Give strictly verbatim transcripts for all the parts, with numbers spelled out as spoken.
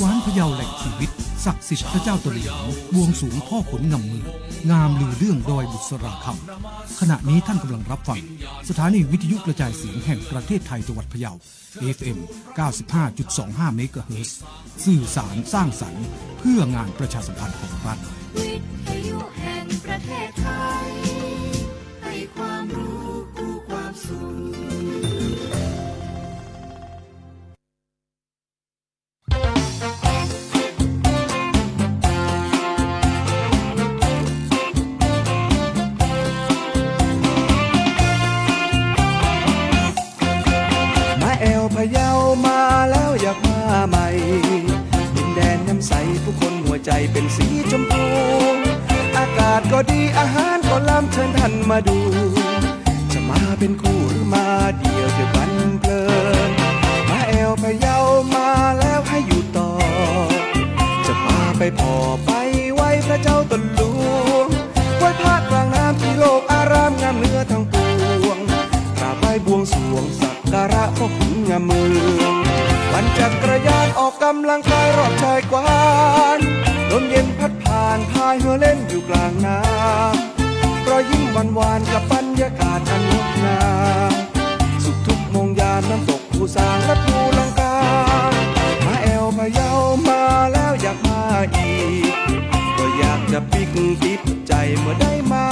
กว้านพะเยาแหล่งชีวิต ศักดิ์สิทธิ์พระเจ้าตะหลวง บวงสรวงพ่อขุนงำเมือง งามลือเรื่องดอยบุษราคำ ขณะนี้ท่านกำลังรับฟัง สถานีวิทยุกระจายเสียงแห่งประเทศไทย จังหวัดพะเยา เอฟเอ็ม เก้าสิบห้าจุดสองห้า เมกะเฮิรตซ์ สื่อสารสร้างสรรค์ เพื่องานประชาสัมพันธ์ของรัฐ วิทยุแห่งประเทศไทย ให้ความรู้คู่ความสุข มาแอ่วพะเยามาแล้วอยากมาใหม่ ดินแดนน้ำใสผู้คนหัวใจเป็นสีชมพู อากาศก็ดีอาหารก็ล้ำเชิญท่านมาดู จะมาเป็นคู่หรือมาเดี่ยวเที่ยวกันเพลิน มาแอ่วพะเยามาแล้วให้อยู่ต่อ จะพาไปผ่อไปไหว้พระเจ้าตนหลวง ไหว้พระกลางน้ำที่โลกอารามงามเหนือทั้งปวง กราบไหว้บวงสรวงสักการะพ่อขุนงามเมือง ปั่นจักรยานออกกำลังกายรอบชายกว้าน ลมเย็นพัดผ่านพายเฮือเล่นอยู่กลางน้ำ รอยยิ้มหวานๆ กับบรรยากาศอันงดงาม สุขทุกโมงยามน้ำตกภูซางและภูลังกา มาแอ่วพะเยามาแล้วอยากมาอีก ก็อยากจะปิ๊กปิ๊กใจเมื่อได้มา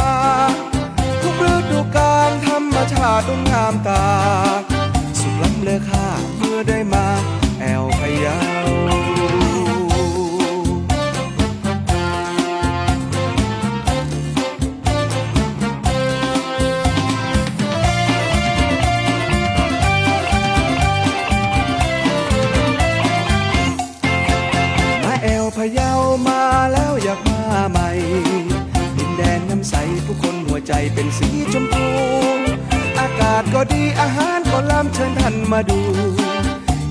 ทุกฤดูกาลธรรมชาติงดงามตา สุขล้ำเลอค่าเมื่อได้มาแอ่วพะเยา มาแอ่วพะเยามาแล้วอยากมาใหม่ ดินแดนน้ำใสผู้คนหัวใจเป็นสีชมพู อากาศก็ดีอาหารก็ล้ำเชิญท่านมาดู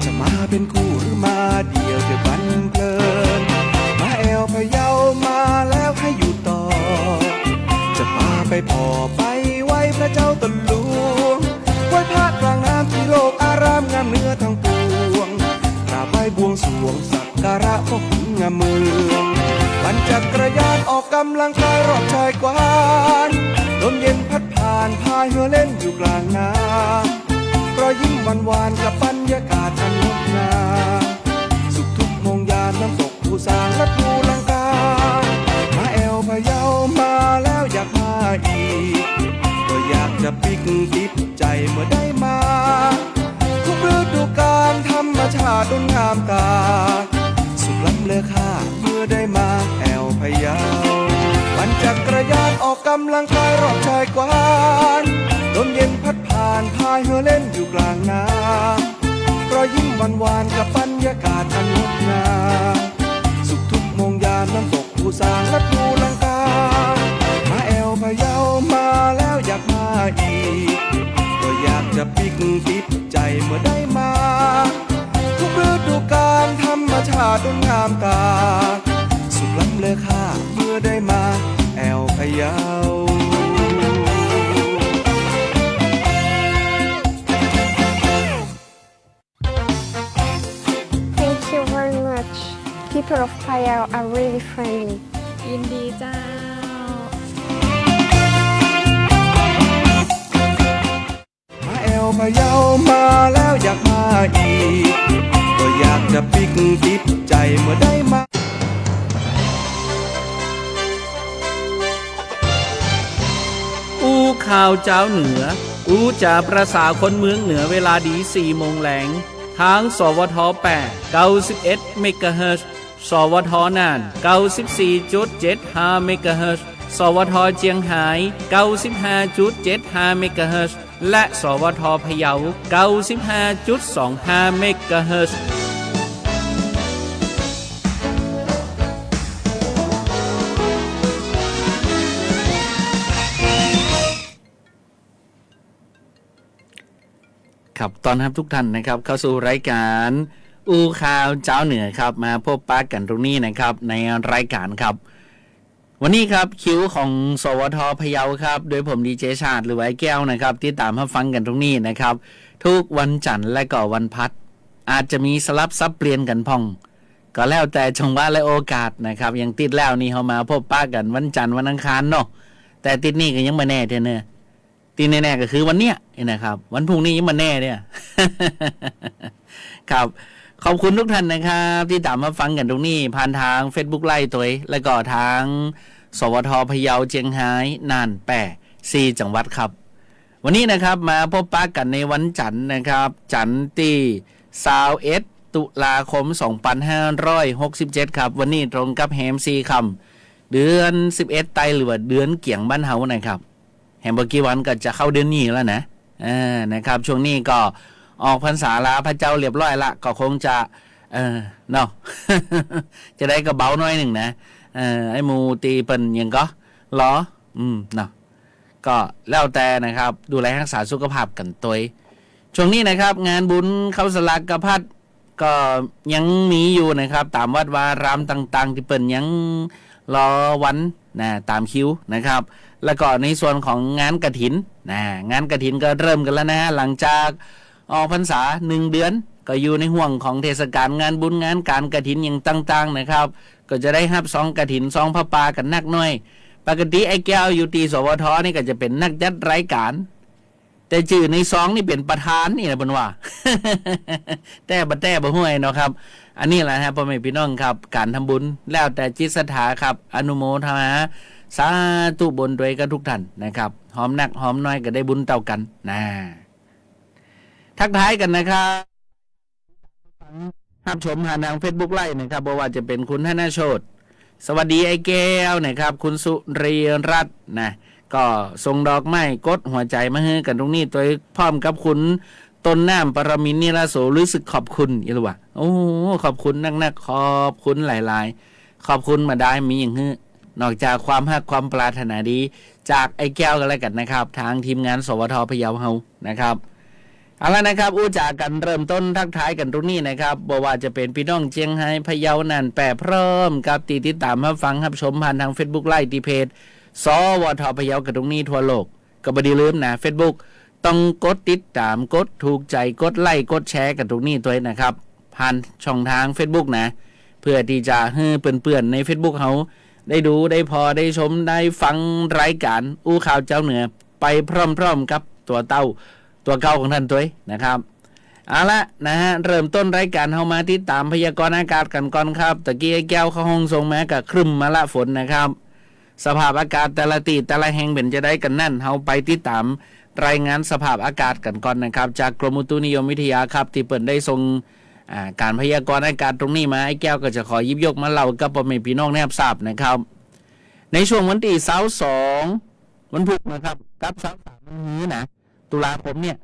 จะมาเป็นคู่หรือมาเดี่ยวเที่ยวกันเพลิน มาแอ่วพะเยามาแล้วให้อยู่ต่อ จะพาไปผ่อไปไหว้พระเจ้าตนหลวง ไหว้พระกลางน้ำที่โลกอารามงามเหนือทั้งปวง กราบไหว้บวงสรวงสักการะพ่อขุนงามเมือง ปั่นจักรยานออกกำลังกายรอบชายกว้าน ลมเย็นพัดผ่านพายเฮือเล่นอยู่กลางน้ำ รอยยิ้มหวานๆ กับบรรยากาศอันงดงาม สุขทุกโมงยามน้ำตกภูซางและภูลังกา มาแอ่วพะเยามาแล้วอยากมาอีก ก็อยากจะปิ๊กปิ๊กใจเมื่อได้มา ทุกฤดูกาลธรรมชาติงดงามตา สุขล้ำเลอค่าเมื่อได้มาแอ่วพะเยา ปั่นจักรยานออกกำลังกายรอบชายกว้าน ลมเย็นพัดผ่านพายเฮือเล่นอยู่กลางน้ำ รอยยิ้มหวานๆ กับบรรยากาศอันงดงาม สุขทุกโมงยามน้ำตกภูซางและภูลังกา มาแอ่วพะเยามาแล้วอยากมาอีก ก็อยากจะปิ๊กปิ๊กใจเมื่อได้มา ทุกฤดูกาลธรรมชาติงดงามตา สุขล้ำเลอค่าเมื่อได้มาแอ่วพะเยา Thank you very much. People of Payao are really friendly. ยินดีเจ้า มาแอ่วพะเยามาแล้วอยากมาอีก ก็อยากจะปิ๊กปิ๊กใจเมื่อได้มา อู้ข่าวจาวเหนือ อู้จ๋าประสาคนเมืองเหนือเวลาดีสี่โมงแลง ทาง สวท แปด เก้าสิบเอ็ด เมกะเฮิรตซ์ สวท น่าน เก้าสิบสี่จุดเจ็ดห้า เมกะเฮิรตซ์ สวท เจียงฮาย เก้าสิบห้าจุดเจ็ดห้า เมกะเฮิรตซ์ และ สวท พะเยา เก้าสิบห้าจุดสองห้า เมกะเฮิรตซ์ ครับ ต้อนรับทุกท่านนะครับ เข้าสู่รายการอู้ข่าวจาวเหนือครับ มาพบปะกันตรงนี้นะครับ ในรายการครับ วันนี้ครับ คิวของ สวท พะเยาครับ โดยผม ดีเจ ชาติ หรือว่าไอ้แก้วนะครับ ติดต๋ามฮับฟังกันตรงนี้นะครับ ทุกวันจันทร์และก็วันพัด อาจจะมีสลับสับเปลี่ยนกั๋นพ่อง ก็แล้วแต่จังหวะและโอกาสนะครับ อย่างตี้แล้วนี่เฮามาพบปะกั๋นวันจันทร์วันอังคารเนาะ แต่ตี้นี่ก็ยังบ่แน่เตื้อเน่อ ตี้แน่ๆ ก็คือวันเนี้ยนะครับ วันพรุ่งนี้ยังบ่แน่เนี่ย ครับ ขอบคุณทุกท่านนะครับ ตี้ต๋ามมาฟังกั๋นตรงนี้ ผ่านตางเฟซบุ๊กไลฟ์ตวย แล้วก็ตาง สวท พะเยา เจียงฮาย น่าน แป้ สี่จังหวัดครับ วันนี้นะครับ มาพบปะกั๋นในวันจันทร์นะครับ จันทร์ตี้ ซาวเอ็ด ตุลาคม สองปันห้าร้อยหกสิบเจ็ด ครับ วันนี้ตรงกับแฮมสี่ค่ำ เดือนสิบเอ็ดไตร หรือว่าเดือนเกียงบ้านเฮานะครับ แฮมบ่กี่วันก็จะเข้าเดือนยี่แล้วนะ เออ นะครับ ช่วงนี้ก็ออกพรรษาลาพระเจ้าเรียบร้อยละ ก็คงจะ เออ เนาะ จะได้กระเบาหน้อยนึ่งนะ เออ ไอ้หมู่ตี้เปิ้นหยังก่อ ลอ อืม เนาะ ก็แล้วแต่นะครับ ดูแลฮักษาสุขภาพกั๋นตวย ช่วงนี้นะครับ งานบุญเข้าสลากพัด ก็ยังมีอยู่นะครับ ต๋ามวัดวารามต่างๆ ตี้เปิ้นยังรอวันนะ ต๋ามคิวนะครับ แล้วก็ในส่วนของงานกฐินนะ งานกฐินก็เริ่มกั๋นแล้วนะฮะ หลังจากออกพรรษาหนึ่งเดือน ก็อยู่ในห่วงของเทศกาลงานบุญงานก๋านกฐินอย่างต่างๆ นะครับ ก็จะได้ฮับซองกฐินซองผ้าป่ากั๋นนักหน้อย ปกติไอ้แก้วอยู่ตี้ สวท นี่ก็จะเป๋นนักจัดรายก๋าน แต่จื้อในซองนี่เป๋นประธานนี่นะเปิ้นว่า แต๊บ่แต๊บ่ฮู้เนาะครับ อันนี้แหละฮะ ป้อแม่ปี้น้องครับ ก๋านทำบุญแล้วแต่จิตศรัทธาครับ อนุโมทนาสาธุบุญตวยกับทุกท่านนะครับ หอมนักหอมน้อยก็ได้บุญเต้ากั๋นนะ ทักทายกั๋นนะครับ ฮับชมผ่านตางเฟซบุ๊กไลฟ์นะครับ บ่ว่าจะเป๋นคุณธนโชติ สวัสดีไอ้แก้วนะครับ คุณสุรีรัตน์นะ ก็ส่งดอกไม้กดหัวใจ๋มาหื้อกั๋นตรงนี้ตวย พร้อมกับคุณต้นน้ำ ปรมินทร์ นิรโส รู้สึกขอบคุณ อีหลีวะ โอ้ ขอบคุณนักๆ ขอบคุณหลายๆ ขอบคุณบ่ดายมีหยังหื้อ นอกจากความฮักความปรารถนาดีจากไอ้แก้วกั๋นแล้วกั๋นนะครับ ตางทีมงาน สวท พะเยาเฮานะครับ เอาละนะครับ อู้จ๋ากั๋นเริ่มต้นทักทายกั๋นตรงนี้นะครับ บ่ว่าจะเป๋นปี้น้องเจียงฮาย พะเยา น่าน แป้ พร้อมกับตี้ติดต๋ามฮับฟังฮับชมผ่านตางเฟซบุ๊กไลฟ์ตี้เพจ สวท พะเยา กั๋นตรงนี้ทั่วโลก ก็บ่ดีลืมนะ เฟซบุ๊ก ต้องกดติดต๋าม กดถูกใจ๋ กดไลก์ กดแชร์กั๋นตรงนี้ตวยนะครับ ผ่านช่องตางเฟซบุ๊กนะ เปื้อตี้จะหื้อเปื้อนๆ ในเฟซบุ๊กเฮาได้ดู ได้ผ่อ ได้ชม ได้ฟังรายก๋านอู้ข่าวจาวเหนือไปพร้อมๆ กับตั๋วเต้าตั๋วเก่าของต้านตวยนะครับ เอาละนะฮะ เริ่มต้นรายก๋านเฮามาติดต๋ามพยากรณ์อากาศกั๋นก่อนครับ ตะกี้ไอ้แก้วเข้าห้องส่งมาก็ครึ้มมาละฝนนะครับ สภาพอากาศแต่ละตี้แต่ละแห่งเป๋นจาใดกั๋นนั้น เฮาไปติดต๋ามรายงานสภาพอากาศกั๋นก่อนนะครับ จากกรมอุตุนิยมวิทยาครับ ตี้เปิ้นได้ส่ง อ่า ก๋านพยากรณ์อากาศตรงนี้มา ไอ้แก้วก็จะขอหยิบยกมาเล่ากับป้อแม่ปี้น้องได้ฮับทราบนะครับ ในช่วงวันตี้ ซาวสอง วันพุธนะครับ กับ ซาวสาม วันนี้นะ ตุลาคมเนี่ย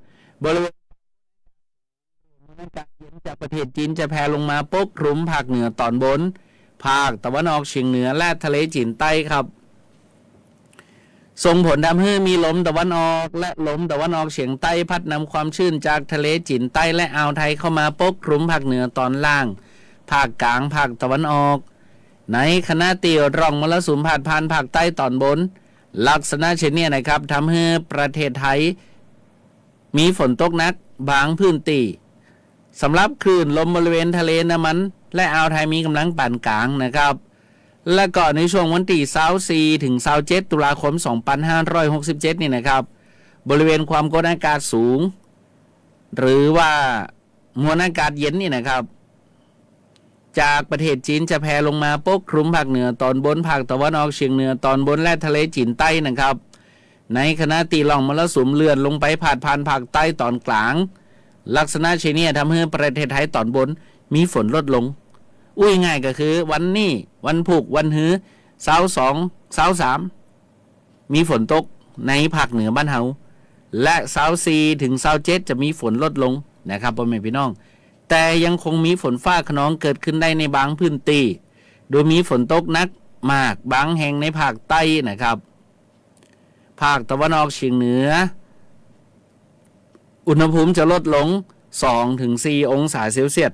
บริเวณ อากาศเย็นจากประเทศจีนจะแผ่ลงมาปกคลุมภาคเหนือตอนบน ภาคตะวันออกเฉียงเหนือ และทะเลจีนใต้ครับ ส่งผลทำหื้อมีลมตะวันออกและลมตะวันออกเฉียงใต้พัดนำความชื้นจากทะเลจีนใต้และอ่าวไทยเข้ามาปกคลุมภาคเหนือตอนล่าง ภาคกลาง ภาคตะวันออก ในขณะตี้ร่องมรสุมพาดผ่านภาคใต้ตอนบน ลักษณะเช่นนี้นะครับ ทำหื้อประเทศไทย มีฝนตกหนักบางพื้นตี้ สำหรับคลื่นลมบริเวณทะเลน้ำมันและอ่าวไทยมีกำลังปานกลางนะครับ และก็ในช่วงวันตี้ ซาวสี่ ถึง ซาวเจ็ด ตุลาคม สองพันห้าร้อยหกสิบเจ็ด นี่นะครับ บริเวณความกดอากาศสูง หรือว่ามวลอากาศเย็นนี่นะครับ จากประเทศจีนจะแผ่ลงมาปกคลุมภาคเหนือตอนบน ภาคตะวันออกเฉียงเหนือตอนบน และทะเลจีนใต้นะครับ ในขณะตี้ร่องมรสุมเลื่อนลงไปพาดผ่านภาคใต้ตอนกลาง ลักษณะเช่นนี้ทำหื้อประเทศไทยตอนบนมีฝนลดลง อู้ง่ายๆ ก็คือวันนี้วันพุธ วันฮือ ซาวสอง ซาวสาม มีฝนตกในภาคเหนือบ้านเฮา และ ซาวสี่ ถึง ซาวเจ็ด จะมีฝนลดลงนะครับ ป้อแม่ปี้น้อง แต่ยังคงมีฝนฟ้าคะนองเกิดขึ้นได้ในบางพื้นตี้ โดยมีฝนตกหนักมากบางแห่งในภาคใต้นะครับ ภาคตะวันออกเฉียงเหนือ อุณหภูมิจะลดลง สองถึงสี่ องศาเซลเซียส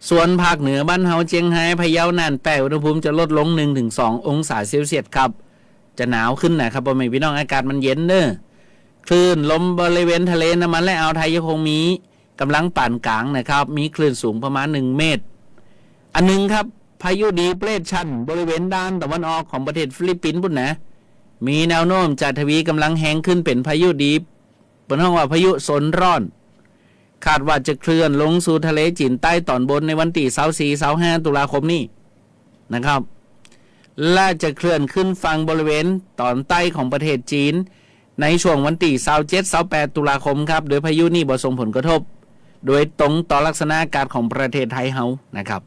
ส่วนภาคเหนือบ้านเฮา เจียงฮาย พะเยา น่าน แป้อุณหภูมิจะลดลง หนึ่งถึงสอง องศาเซลเซียสครับ จะหนาวขึ้นนะครับ ป้อแม่ปี้น้อง อากาศมันเย็นเน้อ คลื่นลมบริเวณทะเลน้ำมันและอ่าวไทยยังคงมี กำลังปานก๋างนะครับ มีคลื่นสูงประมาณหนึ่งเมตร อันหนึ่งครับ พายุดีเปรสชันบริเวณด้านตะวันออกของประเทศฟิลิปปินส์ปุ้นนะ มีแนวโน้มจะทวีกำลังแฮงขึ้นเป๋นพายุดี เปิ้นฮ้องว่าพายุโซนร้อน คาดว่าจะเคลื่อนลงสู่ทะเลจีนใต้ตอนบนในวันตี้ซาวสี่ ซาวห้า ตุลาคมนี้นะครับ และจะเคลื่อนขึ้นฝั่งบริเวณตอนใต้ของประเทศจีน ในช่วงวันตี้ซาวเจ็ด ซาวแปด ตุลาคมครับ โดยพายุนี้บ่ส่งผลกระทบโดยตรงต่อลักษณะอากาศของประเทศไทยเฮานะครับ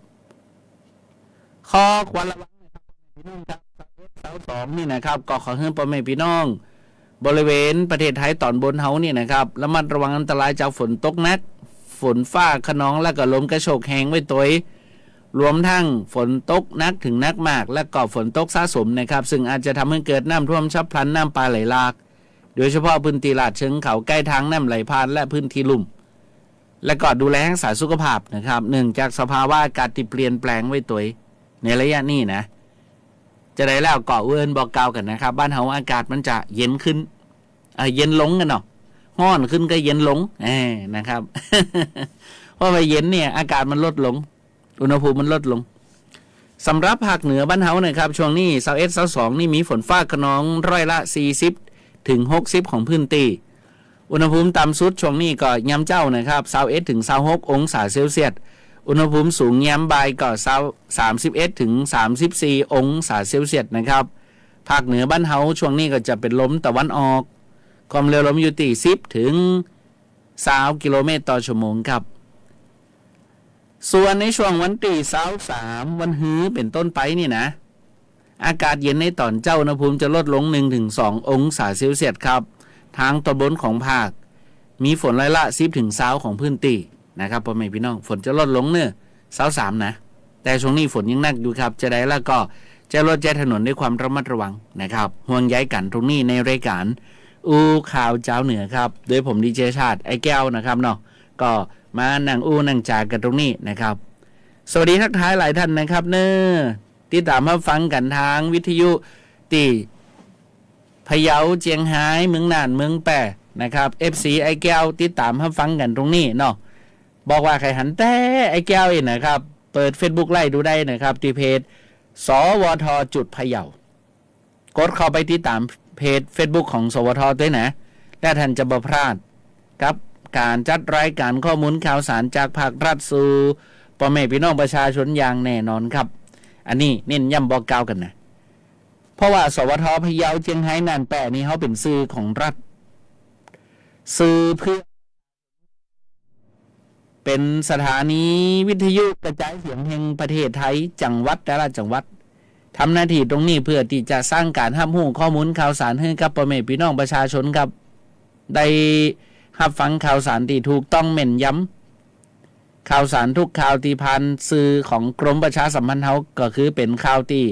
ข้อควรระวังนะครับ พี่น้องครับ ซาวเอ็ด ซาวสอง นี่นะครับ ก็ขอหื้อป้อแม่พี่น้องบริเวณประเทศไทยตอนบนเฮานี่นะครับ ระมัดระวังอันตรายจากฝนตกหนัก ฝนฟ้าคะนอง และก็ลมกระโชกแฮงไว้ตวย รวมทั้งฝนตกหนักถึงหนักมาก และก็ฝนตกสะสมนะครับ ซึ่งอาจจะทำให้เกิดน้ำท่วมฉับพลัน น้ำป่าไหลหลาก โดยเฉพาะพื้นตี้ลาดเชิงเขาใก้ทางน้ำไหลผ่านและพื้นตี้ลุ่ม และก็ดูแลฮักษาสุขภาพนะครับ เนื่องจากสภาวะอากาศตี้เปลี่ยนแปลงไว้ตวยในระยะนี้นะ จะได้แล้วก็เอิ้นบอกกล่าวกั๋นนะครับ บ้านเฮาอากาศมันจะเย็นขึ้น เอ่อ เย็นลงกั๋นเนาะ ฮ้อนขึ้นก็เย็นลง เออ นะครับ เพราะว่าเย็นเนี่ยอากาศมันลดลง อุณหภูมิมันลดลง สำหรับภาคเหนือบ้านเฮานะครับ ช่วงนี้ซาวเอ็ด ซาวสอง นี่มีฝนฟ้าคะนองร้อยละสี่สิบถึงหกสิบของพื้นตี้ อุณหภูมิต่ำสุดช่วงนี้ก็ยามเจ๊านะครับ ซาวเอ็ดถึงซาวหกองศาเซลเซียส อุณหภูมิสูงยามบ่ายก็ซาว สามสิบเอ็ดถึงสามสิบสี่องศาเซลเซียสนะครับ ภาคเหนือบ้านเฮาช่วงนี้ก็จะเป๋นลมตะวันออก ความเร็วลมอยู่ตี้สิบถึงซาวกิโลเมตรต่อชั่วโมงครับ ส่วนในช่วงวันตี้ซาวสาม วันฮือเป๋นต้นไปนี่นะ อากาศเย็นในตอนเจ๊า อุณหภูมิจะลดลงหนึ่งถึงสององศาเซลเซียสครับ ทางตอนบนของภาค มีฝนร้อยละสิบถึงซาวของพื้นตี้นะครับ ป้อแม่พี่น้อง ฝนจะลดลงเน่อ ซาวสามนะ แต่ช่วงนี้ฝนยังหนักอยู่ครับ จะได้แล้วก็ใจ๊รถใจ๊ถนนด้วยความระมัดระวังนะครับ ห่วงใยกั๋นตรงนี้ในรายก๋านอู้ข่าวจาวเหนือครับ โดยผมดีเจชาติ ไอ้แก้วนะครับเนาะ ก็มานั่งอู้นั่งจ๋ากั๋นตรงนี้นะครับ สวัสดีทักทายหลายท่านนะครับเน่อ ติดต๋ามฮับฟังกั๋นทางวิทยุตี้พะเยา เจียงฮาย เมืองน่าน เมืองแป้นะครับ เอฟซี ไอ้แก้ว ติดต๋ามฮับฟังกั๋นตรงนี้เนาะ บอกว่าใค่หันแต่ไอ้แก้วเองนะครับ เปิดเฟซบุ๊กไล่ดูได้นะครับ ตี้เพจ สวท จุดพะเยา กดเข้าไปติดต๋ามเพจเฟซบุ๊กของ สวท ตวยนะ และท่านจะบ่พลาดกับก๋านจัดรายก๋านข้อมูลข่าวสารจากภาครัฐสู่ป้อแม่พี่น้องประชาชนอย่างแน่นอนครับ อันนี้เน้นย้ำบอกกล่าวกั๋นนะ เพราะว่า สวท พะเยา เจียงฮาย น่าน แป้นี่เฮาเป๋นสื่อของรัฐ สื่อเพื่อ เป๋นสถานีวิทยุกระจายเสียงแห่งประเทศไทย จังหวัดแต่ละจังหวัด ทำหน้าตี้ตรงนี้เพื่อตี้จะสร้างก๋านฮับฮู้ข้อมูลข่าวสารหื้อกับป้อแม่พี่น้องประชาชนครับ ได้ฮับฟังข่าวสารตี้ถูกต้องแม่นยำ ข่าวสารทุกข่าวตี้ผ่านสื่อของกรมประชาสัมพันธ์เฮา ก็คือเป๋นข่าวตี้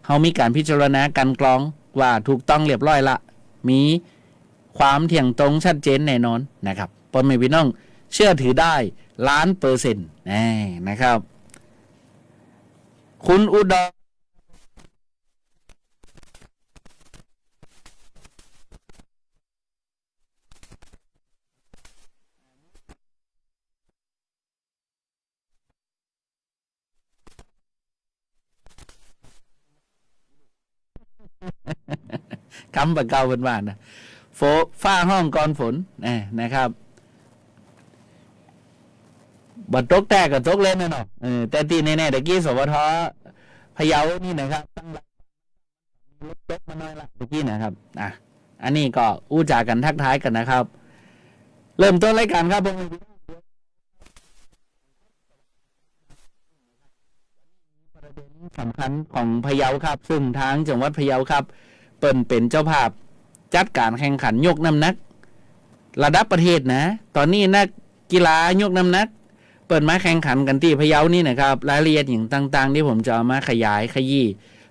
เฮามีก๋านพิจารณากลั่นกรองว่าถูกต้องเรียบร้อยละ มี ความเที่ยงตรงชัดเจนแน่นอนนะครับ ป้อแม่พี่น้องเชื่อถือได้ล้านเปอร์เซ็นต์ แน่นะครับ คุณอุดร กำบ่าเก่าเปิ้นว่านะ ฝ- ฟ้าฮ้องก่อนฝน นะ นะครับ บ่ตกแต๊ก็ตกเล่นนะเนาะ เออ แต่ตี้แน่ๆ ตะกี้ สวท พะเยานี่นะครับ ตั้งหลัก ตกมาหน้อยละ ตะกี้นะครับ อ่ะ อันนี้ก็อู้จ๋ากั๋นทักทายกั๋นนะครับ เริ่มต้นรายก๋านครับผม ประเด็นสำคัญของพะเยาครับ ซึ่งทางจังหวัดพะเยาครับ เปิ้นเป๋นเจ้าภาพจัดก๋านแข่งขันยกน้ำหนักระดับประเทศนะ ต๋อนนี้นักกีฬายกน้ำหนัก เปิ้นมาแข่งขันกั๋นตี้พะเยานี่นะครับ รายละเอียดหยังต่างๆ ตี้ผมจะเอามาขยายขยี้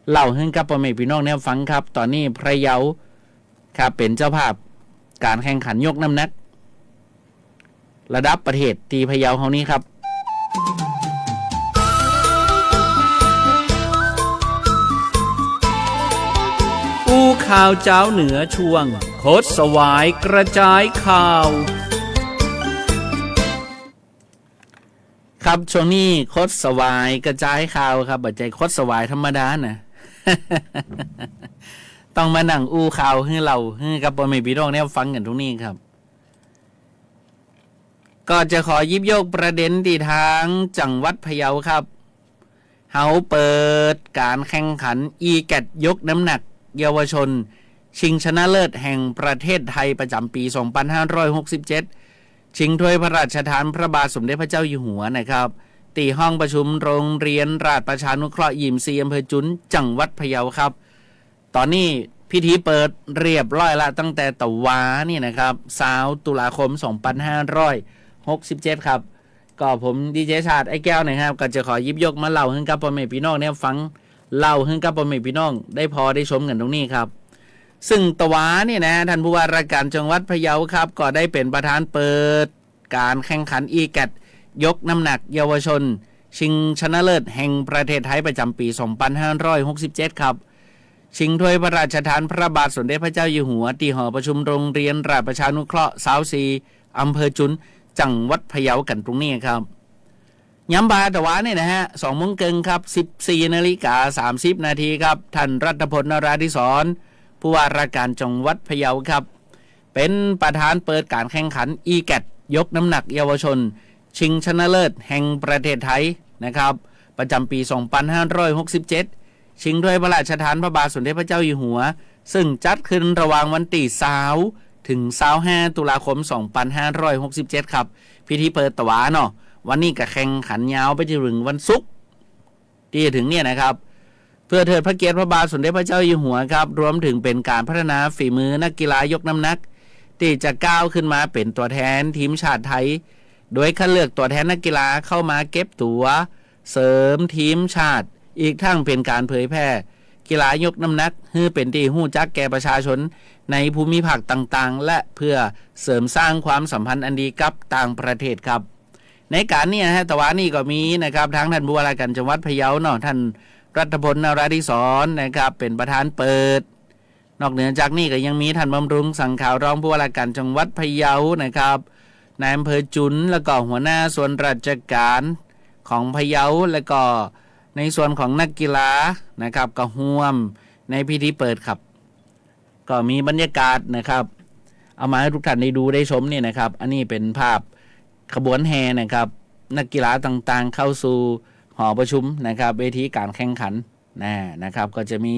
เล่าหื้อกับป้อแม่พี่น้องได้ฟังครับ ต๋อนนี้พะเยา ครับ เป๋นเจ้าภาพก๋านแข่งขันยกน้ำหนักระดับประเทศตี้พะเยาเฮานี้ครับ อู้ข่าวจาวเหนือช่วง คดสวายกระจายข่าว ครับ ช่วงนี้คดสวายกระจายข่าวครับ บ่ใจ้คดสวายธรรมดานะ ต้องมานั่งอู้ข่าวหื้อเล่าหื้อกับป้อแม่ปี้น้องแนวฟังกั๋นตรงนี้ครับ ก็จะขอหยิบยกประเด็นตี้ตางจังหวัดพะเยาครับ เฮาเปิดก๋านแข่งขัน อีแกต ยกน้ำหนักเยาวชน ชิงชนะเลิศแห่งประเทศไทยประจ๋ำปี๋ สองปันห้าร้อยหกสิบเจ็ด ชิงถ้วยพระราชทานพระบาทสมเด็จพระเจ้าอยู่หัวนะครับ ตี้ห้องประชุมโรงเรียนราชประชานุเคราะห์ยี่สิบสี่ อำเภอจุน จังหวัดพะเยาครับ ต๋อนนี้พิธีเปิดเรียบร้อยละ ตั้งแต่ตะวานี่นะครับ ซาวตุลาคม สองปันห้าร้อยหกสิบเจ็ดครับ ก็ผมดีเจชาติ ไอ้แก้วนะครับ ก็จะขอหยิบยกมาเล่าหื้อกับป้อแม่ปี้น้องแนวฟัง เล่าหื้อกับป้อแม่ปี้น้องได้ผ่อได้ชมกั๋นตรงนี้ครับ ซึ่งตะวานี่นะ ท่านผู้ว่าราชการจังหวัดพะเยาครับ ก็ได้เป๋นประธานเปิดก๋านแข่งขัน อีแกต ยกน้ำหนักเยาวชน ชิงชนะเลิศแห่งประเทศไทยประจ๋ำปี๋ สองปันห้าร้อยหกสิบเจ็ดครับ ชิงถ้วยพระราชทานพระบาทสมเด็จพระเจ้าอยู่หัว ตี้หอประชุมโรงเรียนราชประชานุเคราะห์ ซาวสี่ อำเภอจุน จังหวัดพะเยากั๋นตรงนี้ครับ ยามบ่ายตะวานี่นะฮะ สองโมงเกิ่งครับ สิบสี่นาฬิกาสามสิบนาทีครับ ท่านรัฐพล นราธิศร ผู้ว่าราชการจังหวัดพะเยาครับ เป๋นประธานเปิดก๋านแข่งขัน อีแกต ยกน้ำหนักเยาวชน ชิงชนะเลิศแห่งประเทศไทยนะครับ ประจ๋ำปี๋ สองปันห้าร้อยหกสิบเจ็ด ชิงถ้วยพระราชทานพระบาทสมเด็จพระเจ้าอยู่หัว ซึ่งจัดขึ้นระหว่างวันตี้ซาวถึงซาวห้าตุลาคม สองปันห้าร้อยหกสิบเจ็ดครับ พิธีเปิดตะวาเนาะ วันนี้ก็แข่งขันยาวไปจนถึงวันศุกร์ตี้จะถึงเนี่ยนะครับ เพื่อเทิดพระเกียรติพระบาทสมเด็จพระเจ้าอยู่หัวครับ รวมถึงเป๋นก๋านพัฒนาฝีมือนักกีฬายกน้ำหนัก ตี้จะก้าวขึ้นมาเป๋นตั๋วแทนทีมชาติไทย โดยคัดเลือกตั๋วแทนนักกีฬาเข้ามาเก็บตั๋ว เสริมทีมชาติ อีกทั้งเป๋นก๋านเผยแพร่กีฬายกน้ำหนัก หื้อเป๋นตี้ฮู้จักแก่ประชาชนในภูมิภาคต่างๆ และเพื่อเสริมสร้างความสัมพันธ์อันดีกับต่างประเทศครับ ในก๋านนี้นะฮะ ตะวานี่ก็มีนะครับ ตางท่านผู้ว่าราชการจังหวัดพะเยาเนาะ ท่านรัฐพล นราธิศรนะครับ เป๋นประธานเปิด นอกเหนือจากนี้ก็ยังมีท่านบำรุง สังขาว รองผู้ว่าราชการจังหวัดพะเยานะครับ นายอำเภอจุน แล้วก็หัวหน้าส่วนราชการของพะเยา แล้วก็ในส่วนของนักกีฬานะครับ ก็ฮ่วมในพิธีเปิดครับ ก็มีบรรยากาศนะครับ เอามาหื้อทุกท่านได้ดูได้ชมนี่นะครับ อันนี้เป๋นภาพขบวนแห่นะครับ นักกีฬาต่างๆ เข้าสู่หอประชุมนะครับ เวทีก๋านแข่งขัน นะ นะครับ ก็จะมี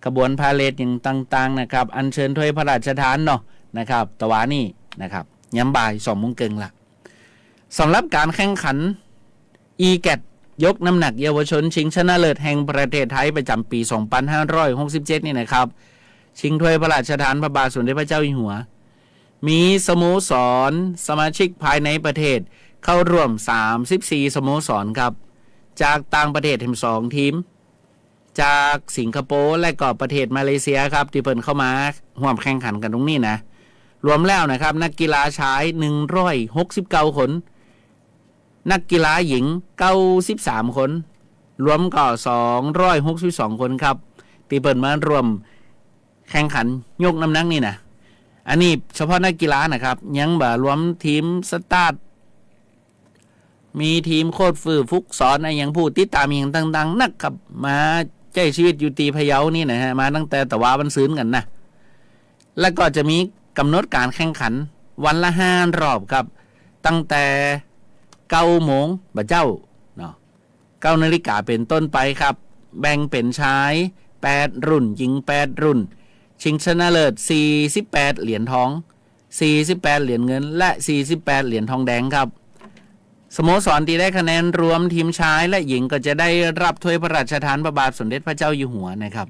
ขบวนพาเหรดอย่างต่างๆ นะครับ อัญเชิญถ้วยพระราชทานเนาะ นะครับ ตะวานี่นะครับ ยามบ่ายสองโมงเกิ่งละ สำหรับก๋านแข่งขัน อีแกต ยกน้ำหนักเยาวชนชิงชนะเลิศแห่งประเทศไทยประจ๋ำปี๋ สองปันห้าร้อยหกสิบเจ็ดนี่นะครับ ชิงถ้วยพระราชทานพระบาทสมเด็จพระเจ้าอยู่หัว มีสโมสรสมาชิกภายในประเทศเข้าร่วมสามสิบสี่สโมสรครับ จากต่างประเทศแหมสองทีม จากสิงคโปร์และก็ประเทศมาเลเซียครับ ตี้เปิ้นเข้ามาฮ่วมแข่งขันกั๋นตรงนี้นะ รวมแล้วนะครับ นักกีฬาชายหนึ่งร้อยหกสิบเก้าคน นักกีฬาหญิงเก้าสิบสามคน รวมก็สองร้อยหกสิบสองคนครับ ตี้เปิ้นมาฮ่วมแข่งขันยกน้ำหนักนี่นะ อันนี้เฉพาะนักกีฬานะครับ ยังบ่รวมทีมสตาฟ มีทีมโค้ชฝึกฝึกสอนอะหยัง ผู้ติดต๋ามอะหยังต่างๆ นักครับ มาใจ๊ชีวิตอยู่ตี้พะเยานี่นะฮะ มาตั้งแต่ตะวาวันซืนกั๋นนะ แล้วก็จะมีก๋ำหนดก๋านแข่งขันวันละห้ารอบครับ ตั้งแต่เก้าโมงบ่าเจ๊าเนาะ เก้านาฬิกาเป๋นต้นไปครับ แบ่งเป๋นชายแปดรุ่น หญิงแปดรุ่น ชิงชนะเลิศสี่สิบแปดเหรียญทอง สี่สิบแปดเหรียญเงิน และสี่สิบแปดเหรียญทองแดงครับ สโมสรตี้ได้คะแนนรวมทีมชายและหญิงก็จะได้รับถ้วยพระราชทานพระบาทสมเด็จพระเจ้าอยู่หัวนะครับ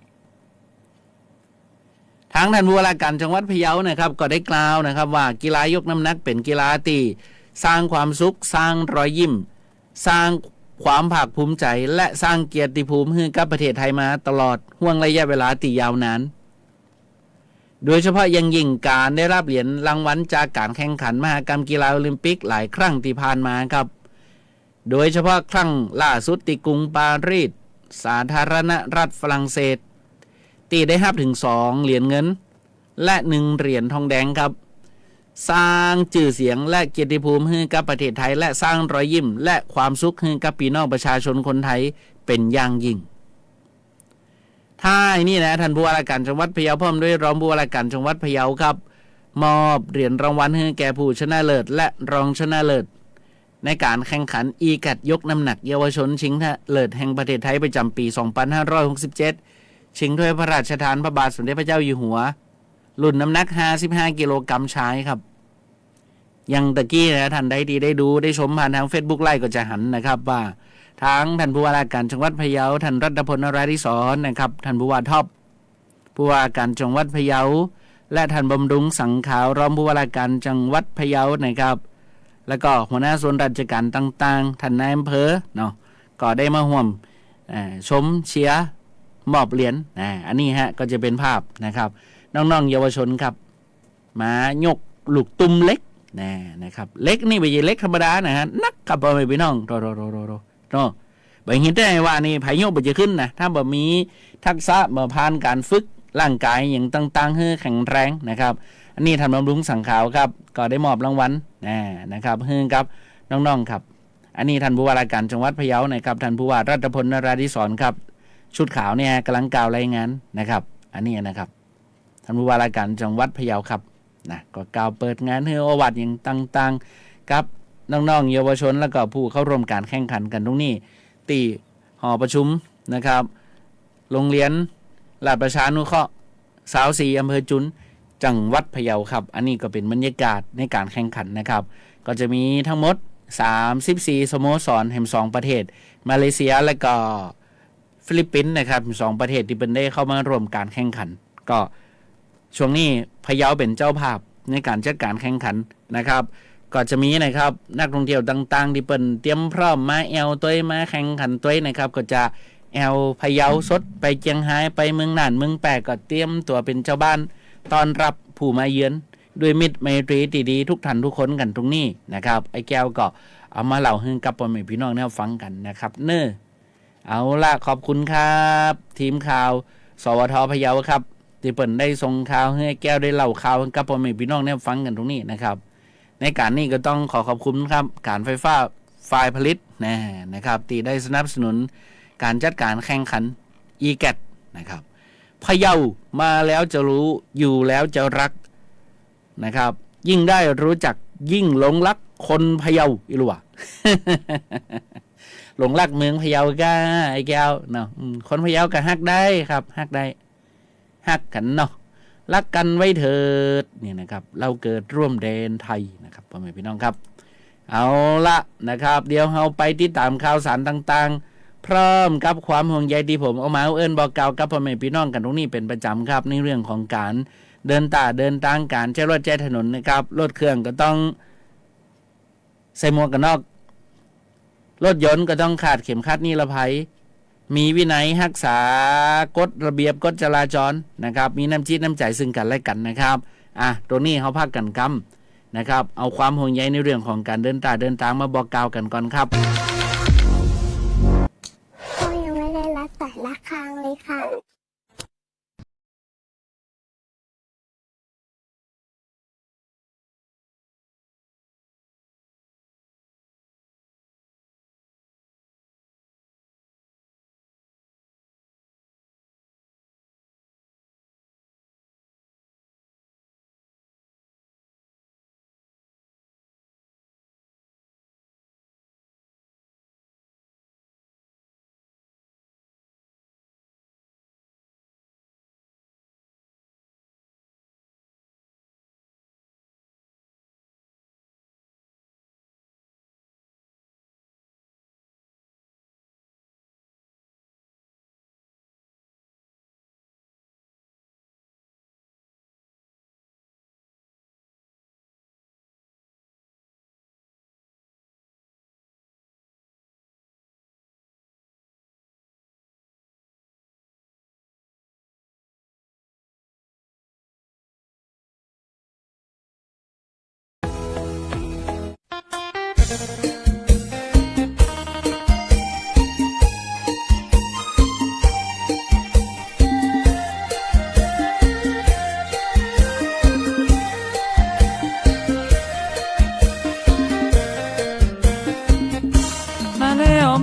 ตางท่านผู้ว่าราชการจังหวัดพะเยานะครับ ก็ได้กล่าวนะครับว่ากีฬายกน้ำหนักเป๋นกีฬาตี้สร้างความสุข สร้างรอยยิ้ม สร้างความภาคภูมิใจ๋ และสร้างเกียรติภูมิหื้อกับประเทศไทยมาตลอดฮ่วงระยะเวลาตี้ยาวนาน โดยเฉพาะอย่างยิ่งก๋านได้รับเหรียญรางวัลจากก๋านแข่งขันมหกรรมกีฬาโอลิมปิกหลายครั้งตี้ผ่านมาครับ โดยเฉพาะครั้งล่าสุดตี้กรุงปารีส สาธารณรัฐฝรั่งเศส ตี้ได้ฮับเถิงสองเหรียญเงิน และหนึ่งเหรียญทองแดงครับ สร้างจื้อเสียงและเกียรติภูมิหื้อกับประเทศไทย และสร้างรอยยิ้มและความสุขหื้อกับปี้น้องประชาชนคนไทยเป๋นอย่างยิ่ง ท้ายนี้นะ ท่านผู้ว่าราชการจังหวัดพะเยาพร้อมด้วยรองผู้ว่าราชการจังหวัดพะเยาครับ มอบเหรียญรางวัลหื้อแก่ผู้ชนะเลิศและรองชนะเลิศ ในก๋านแข่งขัน อีแคท ยกน้ำหนักเยาวชนชิงชนะเลิศแห่งประเทศไทยประจ๋ำปี๋สองปันห้าร้อยหกสิบเจ็ด ชิงถ้วยพระราชทานพระบาทสมเด็จพระเจ้าอยู่หัว รุ่นน้ำหนักห้าสิบห้ากิโลกรัมชายครับ อย่างตะกี้นะ ท่านใดตี้ได้ดูได้ชมผ่านตางเฟซบุ๊กไลฟ์ก็จะหันนะครับ ว่าตางท่านผู้ว่าราชการจังหวัดพะเยา ท่านรัตพล นราธิศรนะครับ ท่านผู้ว่าท็อป ผู้ว่าการจังหวัดพะเยา และท่านบำรุง สังขาว รองผู้ว่าราชการจังหวัดพะเยานะครับ แล้วก็หัวหน้าส่วนราชการต่างๆ ท่านนายอำเภอเนาะ ก็ได้มาฮ่วม เอ่อ ชมเชียร์ มอบเหรียญ อ่า อันนี้ฮะ ก็จะเป๋นภาพนะครับ น้องๆ เยาวชนครับ มายกลูกตุ้มเหล็ก นะ นะครับ เหล็กนี่บ่ใจ้เหล็กธรรมดานะฮะ หนักครับ ป้อแม่ปี้น้อง โตๆๆๆๆ เนาะ บ่เห็นได้ว่านี่ ใผยกบ่จะขึ้นนะ ถ้าบ่มีทักษะ บ่ผ่านก๋านฝึกร่างก๋ายอย่างต่างๆ หื้อแข็งแรงนะครับ อันนี้ท่านบำรุง สังขาวครับ ก็ได้มอบรางวัล นะ นะครับ หื้อกับน้องๆ ครับ อันนี้ท่านผู้ว่าราชการจังหวัดพะเยานะครับ ท่านผู้ว่ารัตพล นราธิศรครับ ชุดขาวเนี่ยก๋ำลังกล่าวรายงานนะครับ อันนี้นะครับ ท่านผู้ว่าราชการจังหวัดพะเยาครับ นะ ก็กล่าวเปิดงานหื้อโอวาทอย่างต่างๆ กับน้องๆ เยาวชน แล้วก็ผู้เข้าร่วมก๋านแข่งขันกั๋นตรงนี้ ตี้หอประชุมนะครับ โรงเรียนราชประชานุเคราะห์ซาวสี่ อำเภอจุน จังหวัดพะเยาครับ อันนี้ก็เป๋นบรรยากาศในก๋านแข่งขันนะครับ ก็จะมีทั้งหมดสามสิบสี่สโมสรแหมสองประเทศ มาเลเซีย และก็ ฟิลิปปินส์นะครับ สองประเทศตี้เปิ้นได้เข้ามาร่วมก๋านแข่งขัน ก็ช่วงนี้พะเยาเป๋นเจ้าภาพในก๋านจัดก๋านแข่งขันนะครับ ก็จะมีนะครับ นักท่องเที่ยวต่างๆ ตี้เปิ้นเตรียมพร้อมมาแอ่วตวย มาแข่งขันตวยนะครับ ก็จะแอ่วพะเยาสด ไปเจียงฮาย ไปเมืองน่าน เมืองแป้ ก็เตรียมตั๋วเป๋นเจ้าบ้านต้อนรับผู้มาเยือน ด้วยมิตรไมตรีตี้ดีทุกท่านทุกคนกั๋นตรงนี้นะครับ ไอ้แก้วก็เอามาเล่าหื้อกับป้อแม่ปี้น้องเนี่ยฟังกั๋นนะครับ เน่อ เอาละ ขอบคุณครับ ทีมข่าว สวท พะเยาครับ ตี้เปิ้นได้ส่งข่าวหื้อไอ้แก้วได้เล่าข่าวหื้อกับป้อแม่ปี้น้องเนี่ยฟังกั๋นตรงนี้นะครับ ในก๋านนี้ก็ต้องขอขอบคุณครับ ก๋านไฟฟ้าฝ่ายผลิตนะ นะครับ ตี้ได้สนับสนุนก๋านจัดก๋านแข่งขัน อีแคท นะครับ พะเยามาแล้วจะรู้ อยู่แล้วจะรัก นะครับ ยิ่งได้รู้จัก ยิ่งหลงรักคนพะเยา อีหลัว หลงรักเมืองพะเยาก้า ไอ้แก้วเนาะ อืม คนพะเยาก็ฮักได้ครับ ฮักได้ ฮักกั๋นเนาะ รักกันไว้เถิด เนี่ยนะครับ เราเกิดร่วมแดนไทยนะครับ ป้อแม่ปี้น้องครับ เอาละนะครับ เดี๋ยวเฮาไปติดต๋ามข่าวสารต่างๆ พร้อมกับความห่วงใยตี้ผมเอามาเอิ้นบอกกล่าวกับป้อแม่ปี้น้องกั๋นตรงนี้เป๋นประจ๋ำครับ ในเรื่องของก๋านเดินต้าเดินตาง ก๋านใจ๊รถใจ๊ถนนนะครับ รถเครื่องก็ต้องใส่หมวกกั๋นน็อก รถยนต์ก็ต้องคาดเข็มขัดนิรภัย มีวินัยฮักษากฎระเบียบกฎจราจรนะครับ มีน้ำจิตน้ำใจ๋ซึ่งกั๋นและกั๋นนะครับ อ่ะ ตรงนี้เฮาพักกั๋นกำนะครับ เอาความห่วงใยในเรื่องของก๋านเดินต้าเดินตางมาบอกกล่าวกั๋นก่อนครับ ก็ยังไม่ได้รับสายระฆังเลยค่ะ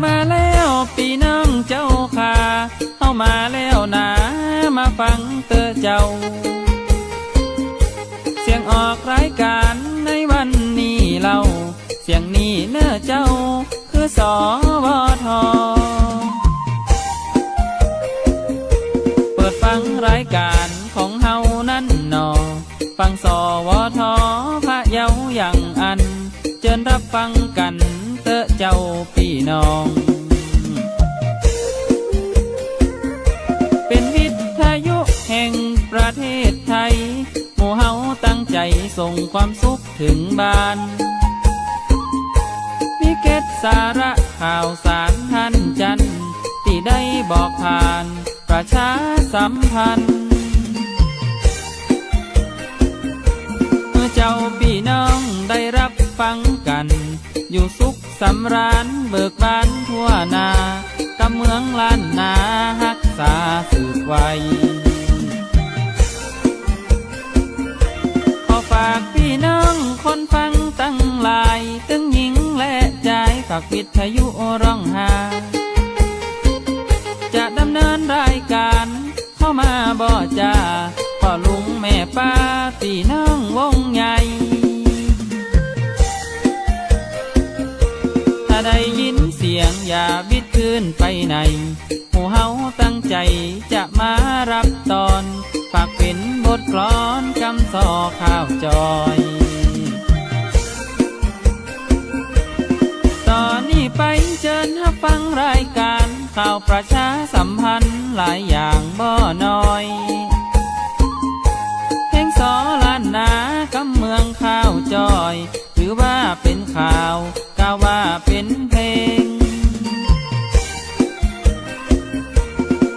มาแล้วปี้น้องเจ้าข้า เฮามาแล้วนา มาฟังเต๊อะเจ้า เสียงออกรายก๋านในวันนี้เล่า เสียงนี้เน่อเจ้า คือ สวท. เปิดฟังรายก๋านของเฮานั้นหนอ ฟัง สวท พะเยาอย่างอั้น เจิญฮับฟังกั๋นเต๊อะเจ้าปี้น้อง เป๋นวิทยุแห่งประเทศไทย หมู่เฮาตั้งใจ๋ส่งความสุขเถิงบ้าน มีเกร็ดสาระข่าวสารหันจัน ตี้ได้บอกผ่านประชาสัมพันธ์ หื้อเจ้าปี้น้องได้ฮับฟังกั๋น อยู่สุขสำราญเบิกบานทั่วหน้า กำเมืองล้านนาฮักษาสืบไว้ ขอฝากปี้น้องคนฟังตังหลาย ตึงญิงและจาย ฝากวิทยุร้องหา จะดำเนินรายก๋าน เข้ามาบ่จ้า ป้อลุงแม่ป้าปี้น้องวงใหญ่ ถ้าได้ยินเสียงอย่าบิดคืนไปไหน หมู่เฮาตั้งใจ๋จะมาฮับตอน ฝากเป๋นบทกลอนกำซ้อข้าวจอย ต่อนี้ไปเจิญฮับฟังรายก๋าน ข่าวประชาสัมพันธ์หลายอย่างบ่น้อย เพลงสอล้านนากำเมืองข้าวจอย หรือว่าเป๋นข่าว กาว่าเป๋นเพลง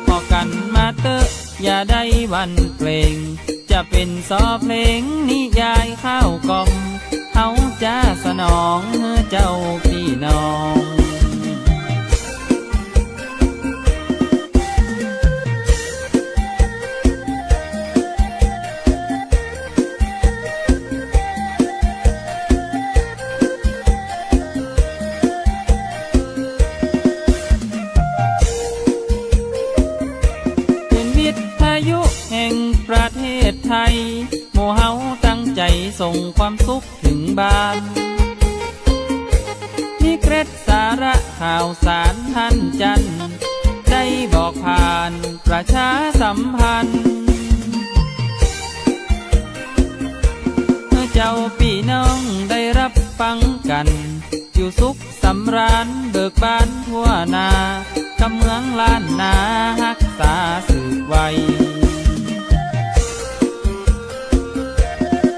ผ่อกั๋นมาเต๊อะ อย่าได้หวั่นเกรง จะเป๋นสอเพลงนิยายข้าวกล่อม เฮาจะสนองหื้อเจ้าปี้น้อง เป๋นวิทยุแห่งประเทศไทย หมู่เฮาตั้งใจ๋ส่งความสุขเถิงบ้าน มีเกร็ดสาระข่าวสารหันจัน ได้บอกผ่านประชาสัมพันธ์ หื้อเจ้าปี้น้องได้ฮับฟังกั๋น อยู่สุขสำราญเบิกบานทั่วหน้า กำเมืองล้านนาฮักษาสืบไว้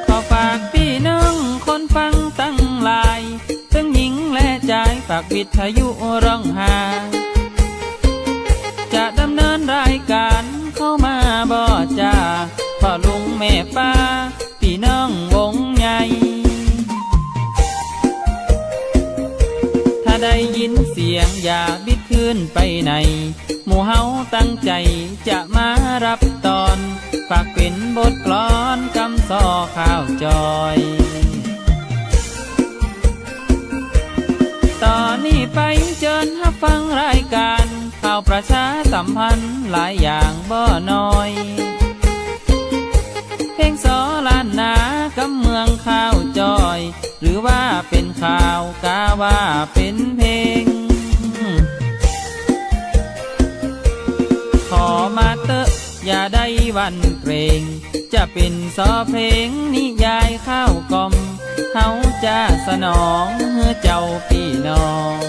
ขอฝากปี้น้องคนฟังตังหลาย ตึงญิงและจาย ฝากวิทยุร้องหา จะดำเนินรายก๋านเข้ามาบ่จ้า ป้อลุงแม่ป้า ปี้น้องวงใหญ่ ถ้าได้ยินเสียงอย่าบิดคืนไปไหน หมู่เฮาตั้งใจ๋จะมาฮับตอน ฝากเป๋นบทกลอนกำซ้อข้าวจอย ต่อนี้ไปเจิญฮับฟังรายก๋าน ข่าวประชาสัมพันธ์หลายอย่างบ่น้อย เพลงสอล้านนากำเมืองข้าวจอย หรือว่าเป๋นข่าวกาว่าเป๋นเพลง ขอมาเต๊อะอย่าได้หวั่นเกรง จะเป๋นสอเพลงนิยายข้าวกล่อม เฮาจะสนองหื้อเจ้าปี้น้อง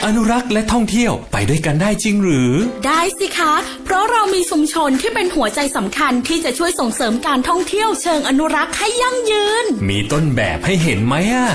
อนุรักษ์และท่องเที่ยวไปด้วยกันได้จริงหรือ ได้สิคะ เพราะเรามีชุมชนที่เป็นหัวใจสำคัญที่จะช่วยส่งเสริมการท่องเที่ยวเชิงอนุรักษ์ให้ยั่งยืน มีต้นแบบให้เห็นไหมอะ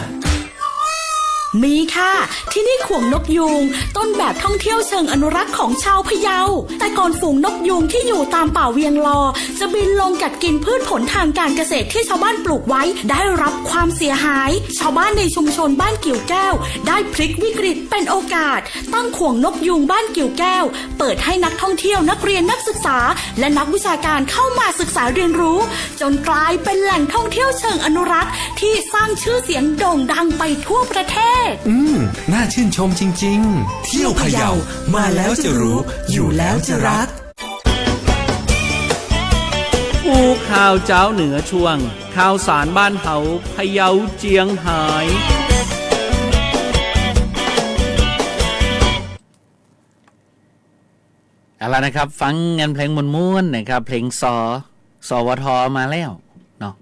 มีค่ะ ที่นี่ขวงนกยูง ต้นแบบท่องเที่ยวเชิงอนุรักษ์ของชาวพะเยา แต่ก่อนฝูงนกยูงที่อยู่ตามป่าเวียงลอ จะบินลงกัดกินพืชผลทางการเกษตรที่ชาวบ้านปลูกไว้ ได้รับความเสียหาย ชาวบ้านในชุมชนบ้านกิ่วแก้ว ได้พลิกวิกฤตเป็นโอกาส ตั้งขวงนกยูงบ้านกิ่วแก้ว เปิดให้นักท่องเที่ยว นักเรียน นักศึกษา และนักวิชาการเข้ามาศึกษาเรียนรู้ จนกลายเป็นแหล่งท่องเที่ยวเชิงอนุรักษ์ที่สร้างชื่อเสียงโด่งดังไปทั่วประเทศ อืม น่าชื่นชมจริงๆ เที่ยวพะเยา มาแล้วจะรู้ อยู่แล้วจะรัก อู้ข่าวเจ้าเหนือช่วง ข่าวสารบ้านเฮา พะเยาเจียงฮาย เอาละนะครับ ฟังกันเพลงม่วนๆ นะครับ เพลงสอ สวท มาแล้วเนาะ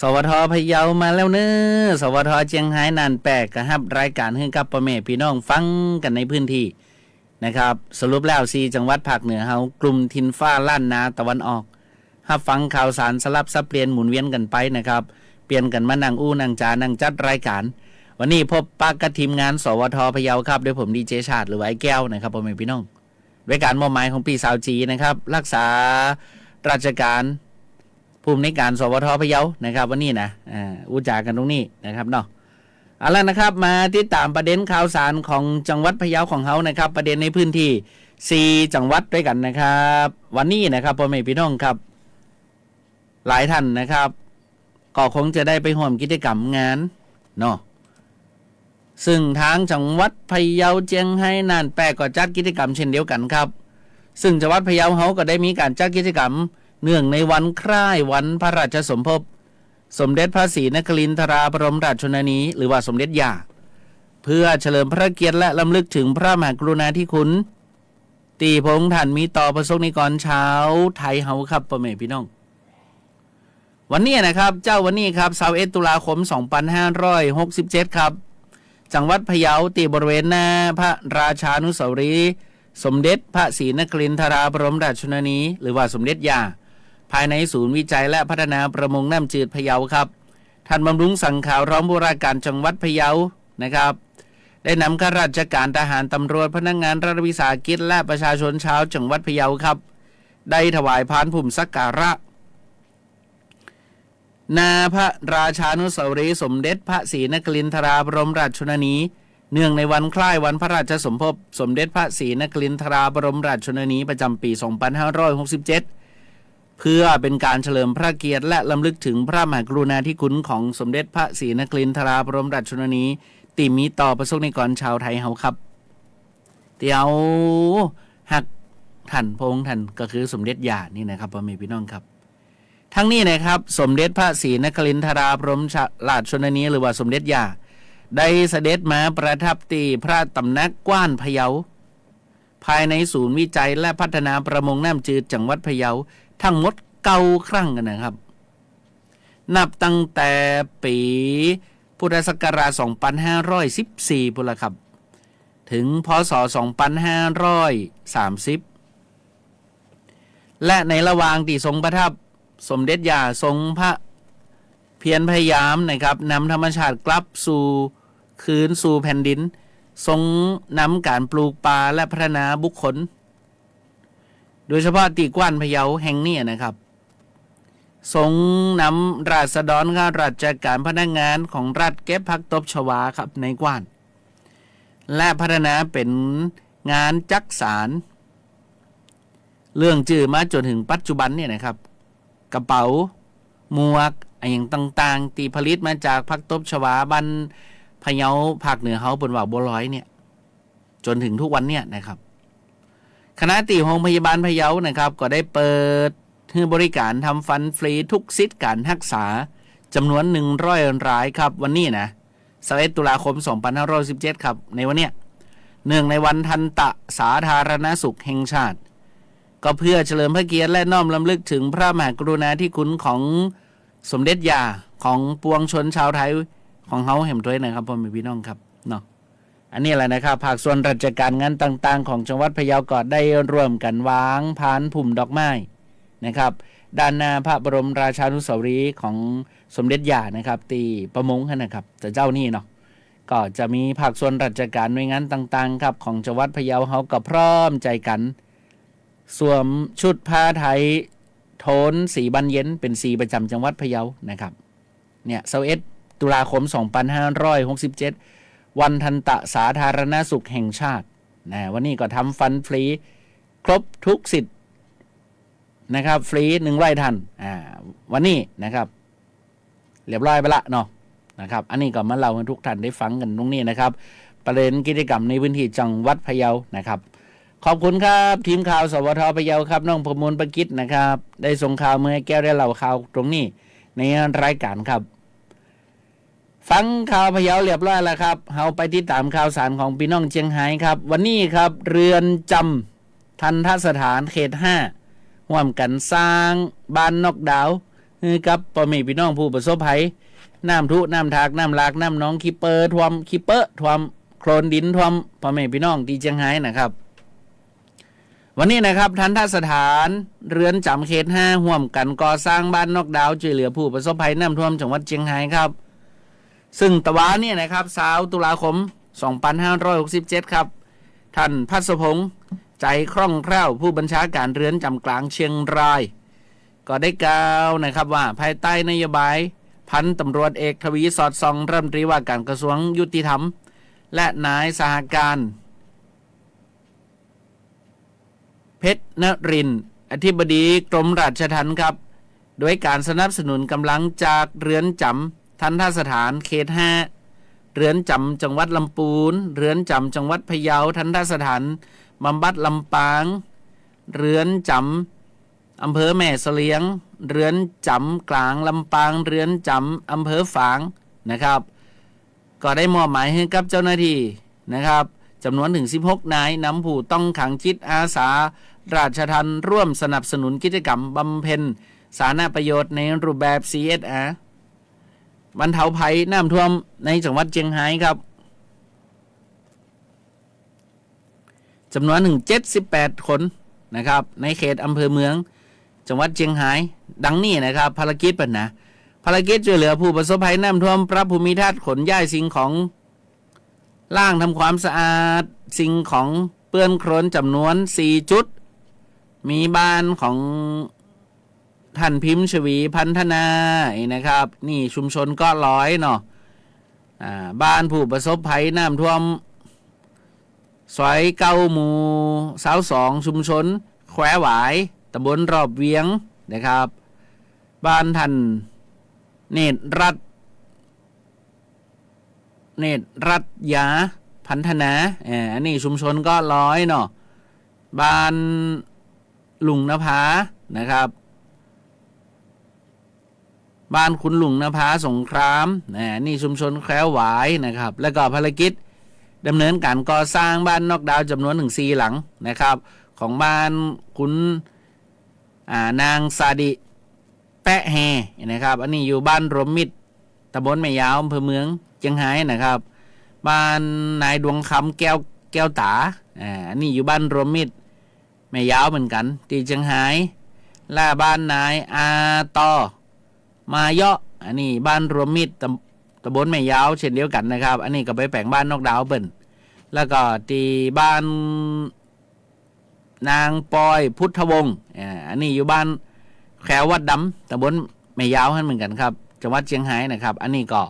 สวท พะเยามาแล้วเน้อ สวท เจียงฮายน่านแปก ก็ฮับรายก๋านหื้อกับป้อแม่ปี้น้องฟังกั๋นในพื้นที่นะครับ สรุปแล้วสี่จังหวัดภาคเหนือเฮา กลุ่มถิ่นฟ้าล้านนาตะวันออก ฮับฟังข่าวสารสลับสับเปลี่ยนหมุนเวียนกั๋นไปนะครับ เปลี่ยนกั๋นมานั่งอู้นั่งจ๋านั่งจัดรายก๋าน วันนี้พบปะกับทีมงาน สวท พะเยาครับ โดยผม ดีเจ ชาติ หรือว่าไอ้แก้วนะครับ ป้อแม่ปี้น้อง โดยก๋านมอบหมายของปี้สาวจีนะครับ รักษาราชก๋านผู้อำนวยก๋าน สวท พะเยานะครับ วันนี้นะ อ่า อู้จ๋ากั๋นตรงนี้นะครับเนาะ เอาละนะครับ มาติดต๋ามประเด็นข่าวสารของจังหวัดพะเยาของเฮานะครับ ประเด็นในพื้นที่สี่จังหวัดด้วยกั๋นนะครับ วันนี้นะครับ ป้อแม่ปี้น้องครับ หลายท่านนะครับ ก็คงจะได้ไปฮ่วมกิจกรรมงานเนาะ ซึ่งตางจังหวัดพะเยา เจียงฮาย น่านแปก ก็จัดกิจกรรมเช่นเดียวกั๋นครับ ซึ่งจังหวัดพะเยาเฮาก็ได้มีก๋านจัดกิจกรรมเนื่องในวันคล้ายวันพระราชสมภพสมเด็จพระศรีนครินทราบรมราชชนนี หรือว่าสมเด็จย่า เพื่อเฉลิมพระเกียรติและรำลึกถึงพระมหากรุณาธิคุณ ตี้พระองค์ท่านมีต่อประสงค์นิกรชาวไทยเฮาครับ ป้อแม่ปี้น้อง วันนี้นะครับ เจ๊าวันนี้ครับ ซาวเอ็ดตุลาคม สองปันห้าร้อยหกสิบเจ็ดครับ จังหวัดพะเยา ตี้บริเวณหน้าพระราชานุสาวรีย์สมเด็จพระศรีนครินทราบรมราชชนนี หรือว่าสมเด็จย่า ภายในศูนย์วิจัยและพัฒนาประมงน้ำจืดพะเยาครับ ท่านบำรุงสังขาว รองผู้ว่าราชก๋านจังหวัดพะเยานะครับ ได้นำข้าราชก๋าน ทหาร ตำรวจ พนักงานรัฐวิสาหกิจ และประชาชนชาวจังหวัดพะเยาครับ ได้ถวายพานพุ่มสักการะ หน้าพระราชานุสาวรีย์สมเด็จพระศรีนครินทราบรมราชชนนี เนื่องในวันคล้ายวันพระราชสมภพสมเด็จพระศรีนครินทราบรมราชชนนี ประจ๋ำปี๋ สองปันห้าร้อยหกสิบเจ็ด เพื่อเป๋นก๋านเฉลิมพระเกียรติและรำลึกถึงพระมหากรุณาธิคุณของสมเด็จพระศรีนครินทราบรมราชชนนี ตี้มีต่อประสงค์นิกรชาวไทยเฮาครับ ตี้ฮักท่านพระองค์ท่านก็คือสมเด็จย่านี่นะครับ ป้อแม่ปี้น้องครับ ทั้งนี้นะครับ สมเด็จพระศรีนครินทราบรมราชชนนี หรือว่าสมเด็จย่า ได้เสด็จมาประทับตี้พระต๋ำหนักกว้านพะเยา ภายในศูนย์วิจัยและพัฒนาประมงน้ำจืดจังหวัดพะเยา ทั้งหมดเก้าครั้งกั๋นนะครับ นับตั้งแต่ปี๋พุทธศักราช สองปันห้าร้อยสิบสี่ ปู้นละครับ เถิง พ.ศ. สองปันห้าร้อยสามสิบ และในระหว่างตี้ทรงประทับ สมเด็จย่าทรงพระเพียรพยายามนะครับ นำธรรมชาติกลับสู่ คืนสู่แผ่นดิน ทรงนำก๋านปลูกป่าและพัฒนาบุคคล โดยเฉพาะตี้กว้านพะเยาแห่งนี้นะครับ ทรงนำราษฎร ข้าราชก๋าน พนักงานของรัฐเก็บผักตบชวาครับในกว้าน และพัฒนาเป๋นงานจักสาน เลื่องจื้อมาจ๋นเถิงปัจจุบันเนี่ยนะครับ กระเป๋า หมวก อะหยังต่างๆ ตี้ผลิตมาจากผักตบชวาบ้านพะเยาภาคเหนือเฮาเปิ้นว่าบัวลอยเนี่ย จ๋นเถิงทุกวันเนี่ยนะครับ ขณะตี้โฮงพยาบาลพะเยานะครับ ก็ได้เปิดหื้อบริก๋านทำฟันฟรีทุกสิทธิ์ก๋านฮักษา จ๋ำนวนหนึ่งร้อยรายครับ วันนี้นะ ซาวเอ็ดตุลาคม สองปันห้าร้อยสิบเจ็ดครับ ในวันเนี้ย เนื่องในวันทันตะสาธารณสุขแห่งชาติ ก็เพื่อเฉลิมพระเกียรติและน้อมรำลึกเถิงพระมหากรุณาธิคุณของสมเด็จย่า ของปวงชนชาวไทยของเฮาแหมตวยนะครับ ป้อแม่ปี้น้องครับ เนาะ อันนี้แหละนะครับ ภาคส่วนราชก๋านงานต่างๆ ของจังหวัดพะเยาก็ได้ร่วมกั๋นวางพานพุ่มดอกไม้นะครับ ด้านหน้าพระบรมราชานุสาวรีย์ของสมเด็จย่านะครับ ตี้ประมงหั้นนะครับ แต่เจ้านี่เนาะ ก็ ก็จะมีภาคส่วนราชก๋านหน่วยงานต่างๆ ครับ ของจังหวัดพะเยาเฮาก็พร้อมใจ๋กั๋นสวมชุดผ้าไทยโทนสีบานเย็น เป๋นสีประจ๋ำจังหวัดพะเยานะครับ เนี่ย ซาวเอ็ด ตุลาคม สองปันห้าร้อยหกสิบเจ็ด วันทันตะสาธารณสุขแห่งชาตินะ วันนี้ก็ทำฟันฟรีครบทุกสิทธิ์นะครับ ฟรีหนึ่งร้อยท่าน อ่า วันนี้นะครับ เรียบร้อยไปละเนาะนะครับ อันนี้ก็มาเล่าหื้อทุกท่านได้ฟังกั๋นตรงนี้นะครับ ประเด็นกิจก๋รรมในพื้นที่จังหวัดพะเยานะครับ ขอบคุณครับ ทีมข่าว สวท พะเยาครับ น้องประมูล ประกิตนะครับ ได้ส่งข่าวมาหื้อแก้วได้เล่าข่าวตรงนี้ในรายก๋านครับ ฟังข่าวพะเยาเรียบร้อยแล้วครับ เฮาไปติดต๋ามข่าวสารของปี้น้องเจียงฮายครับ วันนี้ครับ เรือนจ๋ำทัณฑสถานเขตห้า ฮ่วมกั๋นสร้างบ้านน็อกดาวน์ หื้อกับป้อแม่ปี้น้องผู้ประสบภัย น้ำถุ น้ำถาก น้ำหลาก น้ำหนอง ขี้เป๊อท่วม ขี้เป๊อท่วม โคลนดินท่วม ป้อแม่ปี้น้องตี้เจียงฮายนะครับ วันนี้นะครับ ทัณฑสถานเรือนจ๋ำเขตห้า ฮ่วมกั๋นก่อสร้างบ้านน็อกดาวน์ จ้วยเหลือผู้ประสบภัยน้ำท่วมจังหวัดเจียงฮายครับ ซึ่งตะวานี้นะครับ ซาวตุลาคม สองปันห้าร้อยหกสิบเจ็ดครับ ท่านพัสพงษ์ ใจคล่องแคล่ว ผู้บัญชาก๋านเรือนจ๋ำกลางเจียงราย ก็ได้กล่าวนะครับว่า ภายใต้นโยบายพันตำรวจเอกทวี สอดส่อง รัฐมนตรีว่าก๋านกระทรวงยุติธรรม และนายสหการ เพชรนรินทร์ อธิบดีกรมราชทัณฑ์ครับ โดยก๋านสนับสนุนก๋ำลังจากเรือนจ๋ำทัณฑสถานเขตห้า เรือนจ๋ำจังหวัดลำปูน เรือนจ๋ำจังหวัดพะเยา ทัณฑสถานบำบัดลำปาง เรือนจ๋ำอำเภอแม่เสลียง เรือนจ๋ำกลางลำปาง เรือนจ๋ำอำเภอฝางนะครับ ก็ได้มอบหมายหื้อกับเจ้าหน้าตี้นะครับ จ๋ำนวนเถิงสิบหกนาย นำผู้ต้องขังจิตอาสาราชทัณฑ์ร่วมสนับสนุนกิจก๋รรมบำเพ็ญสาธารณประโยชน์ในรูปแบบ ซีเอสอาร์ บรรเทาภัยน้ำท่วมในจังหวัดเจียงฮายครับ จ๋ำนวนเถิงเจ็ดสิบแปดคนนะครับ ในเขตอำเภอเมือง จังหวัดเจียงฮาย ดังนี้นะครับ ภารกิจเปิ้นนะ ภารกิจจ้วยเหลือผู้ประสบภัยน้ำท่วม ปรับภูมิทัศน์ ขนย้ายสิ่งของ ล้างทำความสะอาดสิ่งของเปื้อนโคลนจ๋ำนวนสี่จุด มีบ้านของ ท่านพิมพ์ชวี พันธนา นี่นะครับ นี่ชุมชนเกาะลอยเนาะ อ่า บ้านผู้ประสบภัยน้ำท่วม ซอยเก้า หมู่ซาวสอง ชุมชนแควหวาย ตำบลรอบเวียงนะครับ บ้านท่านเนตรรัตน์ เนตรรัตน์ยา พันธนา เอ่อ อันนี้ชุมชนเกาะลอยเนาะ บ้านลุงนภานะครับ บ้านคุณลุงนภาสงคราม อ่า นี่ชุมชนแควหวายนะครับ แล้วก็ภารกิจดำเนินก๋านก่อสร้างบ้านน็อกดาวน์จ๋ำนวนเถิงสี่หลังนะครับ ของบ้านคุณ อ่า นางสาดิ แปะแฮนะครับ อันนี้อยู่บ้านรวมมิตร ตำบลแม่ยาว อำเภอเมือง เจียงฮายนะครับ บ้านนายดวงคำ แก้ว แก้วต๋า อ่า อันนี้อยู่บ้านรวมมิตร แม่ยาวเหมือนกั๋น ตี้เจียงฮาย และบ้านนายอาตอ มาเยาะ อันนี้บ้านรวมมิตร ตำ ตำบลแม่ยาว เช่นเดียวกั๋นนะครับ อันนี้ก็ไปแป๋งบ้านน็อกดาวน์เปิ้น แล้วก็ตี้บ้านนางปอย พุทธวงศ์ อ่า อันนี้อยู่บ้านแคววัดดำ ตำบลแม่ยาวหั้นเหมือนกั๋นครับ จังหวัดเจียงฮายนะครับ อันนี้ก็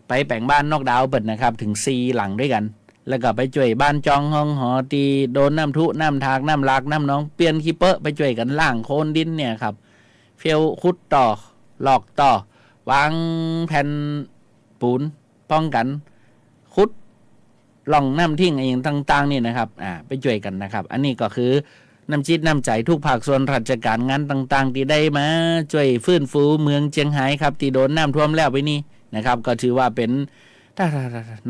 ไปแป๋งบ้านน็อกดาวน์เปิ้นนะครับ เถิงสี่หลังด้วยกั๋น แล้วก็ไปจ้วยบ้านจองห้องหอตี้โดนน้ำถุ น้ำถาก น้ำหลาก น้ำหนอง เปื้อนขี้เป๊อะ ไปจ้วยกั๋นล้างโคลนดินเนี่ยครับ เฟียวขุดต่อ หลอกต่อ วางแผ่นปูนป้องกั๋น ขุดร่องน้ำทิ้งอะหยังต่างๆ นี่นะครับ อ่า ไปจ้วยกั๋นนะครับ อันนี้ก็คือน้ำจิตน้ำใจ๋ทุกภาคส่วนราชก๋านงานต่างๆ ตี้ได้มาจ้วยฟื้นฟูเมืองเจียงฮายครับ ตี้โดนน้ำท่วมแล้วไปนี่นะครับ ก็ถือว่าเป๋น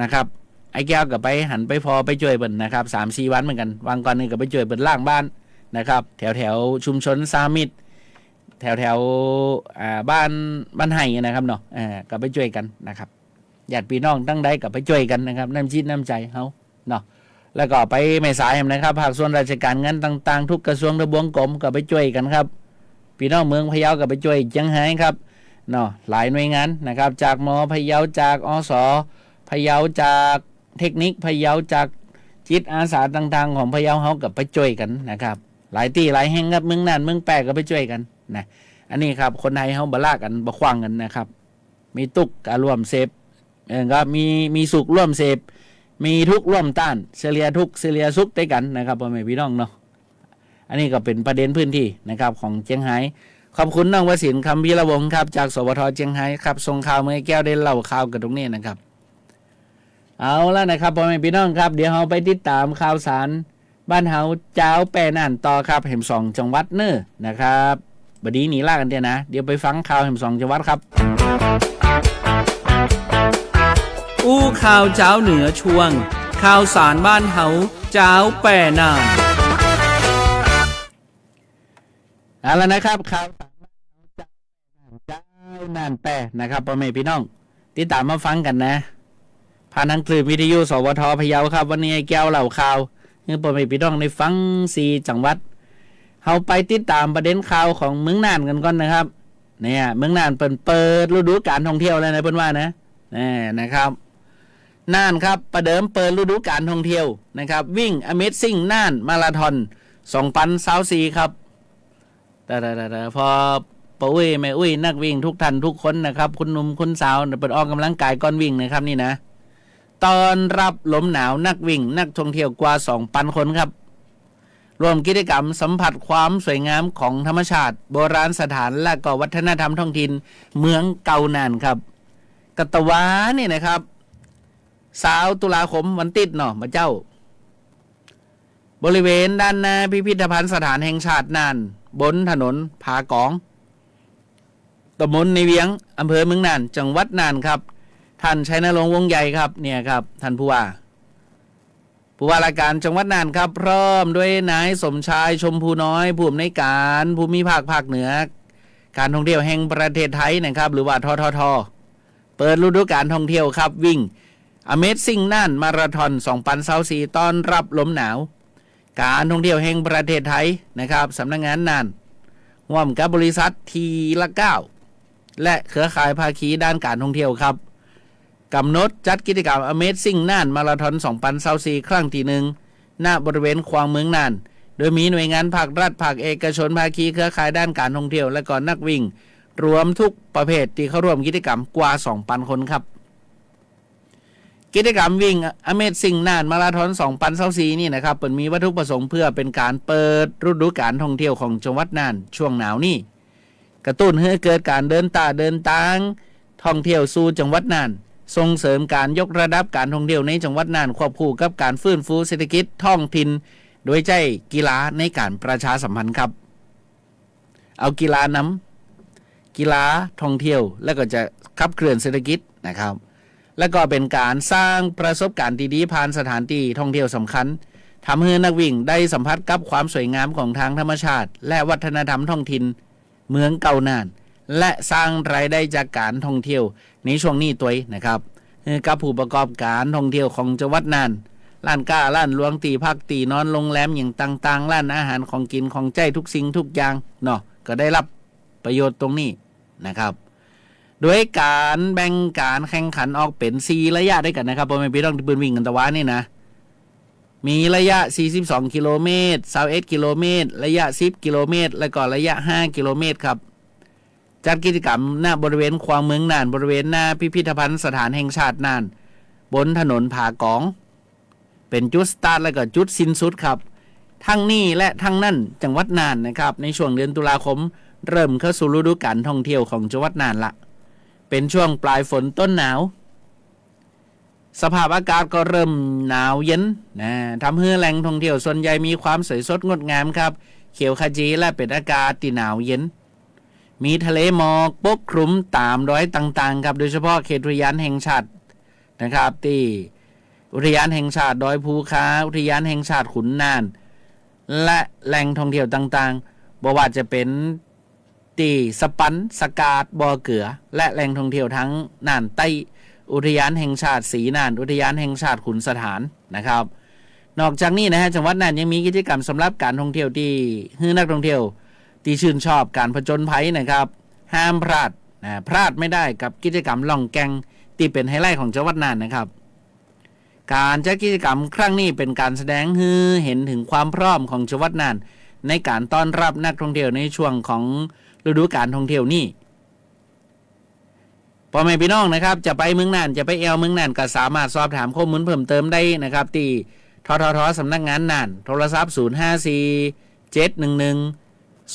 นะครับ ไอ้แก้วก็ไปหันไปผ่อไปจ้วยเปิ้นนะครับ สามสี่วันเหมือนกั๋น วางก่อนนี่ก็ไปจ้วยเปิ้นล้างบ้านนะครับ แถวๆ ชุมชนสามิตร แถวๆ อ่า บ้าน บ้านไฮ่นะครับเนาะ เอ่อ ก็ไปจ้วยกั๋นนะครับ ญาติปี้น้องตังใดก็ไปจ้วยกั๋นนะครับ น้ำจิตน้ำใจ๋เฮาเนาะ แล้วก็ไปแม่สายนะครับ ภาคส่วนราชก๋านงานต่างๆ ทุกกระทรวงทบวงกรมก็ไปจ้วยกั๋นครับ ปี้น้องเมืองพะเยาก็ไปจ้วยเจียงฮายครับเนาะ หลายหน่วยงานนะครับ จาก ม.พะเยา จาก อ.ส. พ พะเยา จากเทคนิคพะเยา จากจิตอาสาต่างๆ ของพะเยาเฮาก็ไปจ้วยกั๋นนะครับ หลายตี้หลายแห่งครับ เมืองน่าน เมืองแป้ก็ไปจ้วยกั๋นนะ อันนี้ครับ คนไทยเฮาบ่ละกั๋น บ่ขว้างกั๋นนะครับ มีตุ๊กข์ก็ร่วมเสพ เออ ก็มี มีสุขร่วมเสพ มีทุกข์ร่วมต้าน เสียเหลือทุกข์ เสียเหลือสุขตวยกั๋นนะครับ ป้อแม่ปี้น้องเนาะ อันนี้ก็เป๋นประเด็นพื้นที่นะครับ ของเจียงฮาย ขอบคุณน้องวสินทร์ คำพีระวงศ์ครับ จาก สวท เจียงฮายครับ ส่งข่าวมาหื้อแก้วได้เล่าข่าวกั๋นตรงนี้นะครับ เอาละนะครับ ป้อแม่ปี้น้องครับ เดี๋ยวเฮาไปติดต๋ามข่าวสารบ้านเฮาจาวแป้น่านต่อครับ แหมสองจังหวัดเน่อนะครับ บ่ดีหนีละกั๋นเตี้ยนะ เดี๋ยวไปฟังข่าวแหมสองจังหวัดครับ อู้ข่าวจาวเหนือช่วง ข่าวสารบ้านเฮาจาวแป้น่าน เอาละนะครับ ข่าวสารบ้านเฮาจาวแป้น่าน จาวน่านแป้นะครับ ป้อแม่ปี้น้อง ติดต๋ามมาฟังกั๋นนะ ผ่านทางคลื่นวิทยุ สวท พะเยาครับ วันนี้ไอ้แก้วเล่าข่าวหื้อป้อแม่ปี้น้องได้ฟังสี่จังหวัด เฮาไปติดต๋ามประเด็นข่าวของเมืองน่านกั๋นก่อนนะครับ เนี่ย เมืองน่านเปิ้นเปิดฤดูก๋านท่องเที่ยวแล้วนะ เปิ้นว่านะ แน่นะครับ น่านครับ ประเดิมเปิดฤดูก๋านท่องเที่ยวนะครับ วิ่ง Amazing น่านมาราธอน สองปันซาวสี่ ครับ แต่ๆๆๆ พ่อป้ออุ๊ยแม่อุ๊ย นักวิ่งทุกท่านทุกคนนะครับ คุณหนุ่มคุณสาว เปิ้นออกก๋ำลังก๋ายก่อนวิ่งนะครับนี่นะ ต้อนรับลมหนาวนักวิ่งนักท่องเที่ยวกว่าสองปันคนครับ ร่วมกิจกรรมสัมผัสความสวยงามของธรรมชาติ โบราณสถาน และก็วัฒนธรรมท้องถิ่นเมืองเก่าน่านครับ กะตะวานี่นะครับ ซาวตุลาคมวันติ๊ดเนาะ บ่าเจ้า บริเวณด้านหน้าพิพิธภัณฑ์สถานแห่งชาติน่าน บนถนนผากอง ตำบลในเวียง อำเภอเมืองน่าน จังหวัดน่านครับ ท่านชัยนรงค์ วงศ์ใหญ่ครับ เนี่ยครับ ท่านผู้ว่า ผู้ว่าราชการจังหวัดน่านครับ พร้อมด้วยนายสมชาย ชมพูน้อย ผู้อำนวยการภูมิภาคภาคเหนือ ก๋านท่องเที่ยวแห่งประเทศไทยนะครับ หรือว่า ททท เปิดฤดูก๋านท่องเที่ยวครับ วิ่ง Amazing น่านมาราธอน สองปันซาวสี่ ต้อนรับลมหนาว ก๋านท่องเที่ยวแห่งประเทศไทยนะครับ สำนักงานน่าน ร่วมกับบริษัททีละเก้า และเครือข่ายภาคีด้านก๋านท่องเที่ยวครับ ก๋ำหนดจัดกิจกรรม Amazing น่านมาราธอน สองปันซาวสี่ ครั้งตี้หนึ่ง ณ บริเวณขวางเมืองน่าน โดยมีหน่วยงานภาครัฐ ภาคเอกชน ภาคีเครือข่ายด้านก๋านท่องเที่ยว และก็นักวิ่ง รวมทุกประเภทตี้เข้าร่วมกิจกรรมกว่าสองปันคนครับ กิจกรรมวิ่ง Amazing น่านมาราธอน สองปันซาวสี่ นี่นะครับ เปิ้นมีวัตถุประสงค์เพื่อเป๋นก๋านเปิดฤดูก๋านท่องเที่ยวของจังหวัดน่านช่วงหนาวนี้ กระตุ้นหื้อเกิดก๋านเดินต้าเดินตางท่องเที่ยวสู่จังหวัดน่าน ส่งเสริมก๋านยกระดับก๋านท่องเที่ยวในจังหวัดน่าน ควบคู่กับก๋านฟื้นฟูเศรษฐกิจท้องถิ่น โดยใจ๊กีฬาในก๋านประชาสัมพันธ์ครับ เอากีฬานำ กีฬาท่องเที่ยว แล้วก็จะขับเคลื่อนเศรษฐกิจนะครับ แล้วก็เป๋นก๋านสร้างประสบก๋ารณ์ตี้ดีผ่านสถานตี้ท่องเที่ยวสำคัญ ทำหื้อนักวิ่งได้สัมผัสกับความสวยงามของตางธรรมชาติ และวัฒนธรรมท้องถิ่นเมืองเก่าน่าน และสร้างรายได้จากก๋านท่องเที่ยวในช่วงนี้ตวยนะครับ หื้อกับผู้ประกอบก๋านท่องเที่ยวของจังหวัดน่าน ร้านก๊า ร้านหลวง ตี้พัก ตี้นอน โรงแรมหยังต่างๆ ร้านอาหาร ของกิ๋นของใจ๊ทุกสิ่งทุกอย่างเนาะ ก็ได้รับประโยชน์ตรงนี้นะครับ โดยก๋านแบ่งก๋านแข่งขันออกเป๋นสี่ระยะตวยกั๋นนะครับ ป้อแม่ปี้น้องตี้เปิ้นวิ่งกั๋นตะวานี่นะ มีระยะสี่สิบสองกิโลเมตร ซาวเอ็ดกิโลเมตร ระยะสิบกิโลเมตร แล้วก็ระยะห้ากิโลเมตรครับ จัดกิจกรรม ณ บริเวณขวางเมืองน่าน บริเวณหน้าพิพิธภัณฑ์สถานแห่งชาติน่าน บนถนนผากอง เป๋นจุดสตาร์ทและก็จุดสิ้นสุดครับ ทั้งนี้และทั้งนั้น จังหวัดน่านนะครับ ในช่วงเดือนตุลาคม เริ่มเข้าสู่ฤดูก๋านท่องเที่ยวของจังหวัดน่านละ เป๋นช่วงปลายฝนต้นหนาว สภาพอากาศก็เริ่มหนาวเย็นนะ ทำหื้อแหล่งท่องเที่ยวส่วนใหญ่มีความสวยสดงดงามครับ เขียวขจี และเป๋นอากาศตี้หนาวเย็น มีทะเลหมอกปกคลุมต๋ามดอยต่างๆ ครับ โดยเฉพาะเขตอุทยานแห่งชาตินะครับ ตี้อุทยานแห่งชาติดอยภูคา อุทยานแห่งชาติขุนน่าน และแหล่งท่องเที่ยวต่างๆ บ่ว่าจะเป๋นตี้สะปัน สะกาด บ่อเกือ และแหล่งท่องเที่ยวตางน่านใต้ อุทยานแห่งชาติสีน่าน อุทยานแห่งชาติขุนสถานนะครับ นอกจากนี้นะฮะ จังหวัดน่านยังมีกิจกรรมสำหรับก๋านท่องเที่ยวตี้หื้อนักท่องเที่ยวตี้ชื่นชอบก๋านผจญภัยนะครับ ห้ามพลาดนะ พลาดไม่ได้กับกิจกรรมล่องแก่งตี้เป๋นไฮไลท์ของจังหวัดน่านนะครับ ก๋านจัดกิจกรรมครั้งนี้เป๋นก๋านแสดงหื้อหันเถิงความพร้อมของจังหวัดน่าน ในก๋านต้อนรับนักท่องเที่ยวในช่วงของฤดูก๋านท่องเที่ยวนี้ ป้อแม่ปี้น้องนะครับ จะไปเมืองน่าน จะไปแอ่วเมืองน่าน ก็สามารถสอบถามข้อมูลเพิ่มเติมได้นะครับ ตี้ ททท สำนักงานน่าน โทรศัพท์ ศูนย์ห้าสี่ เจ็ดหนึ่งหนึ่ง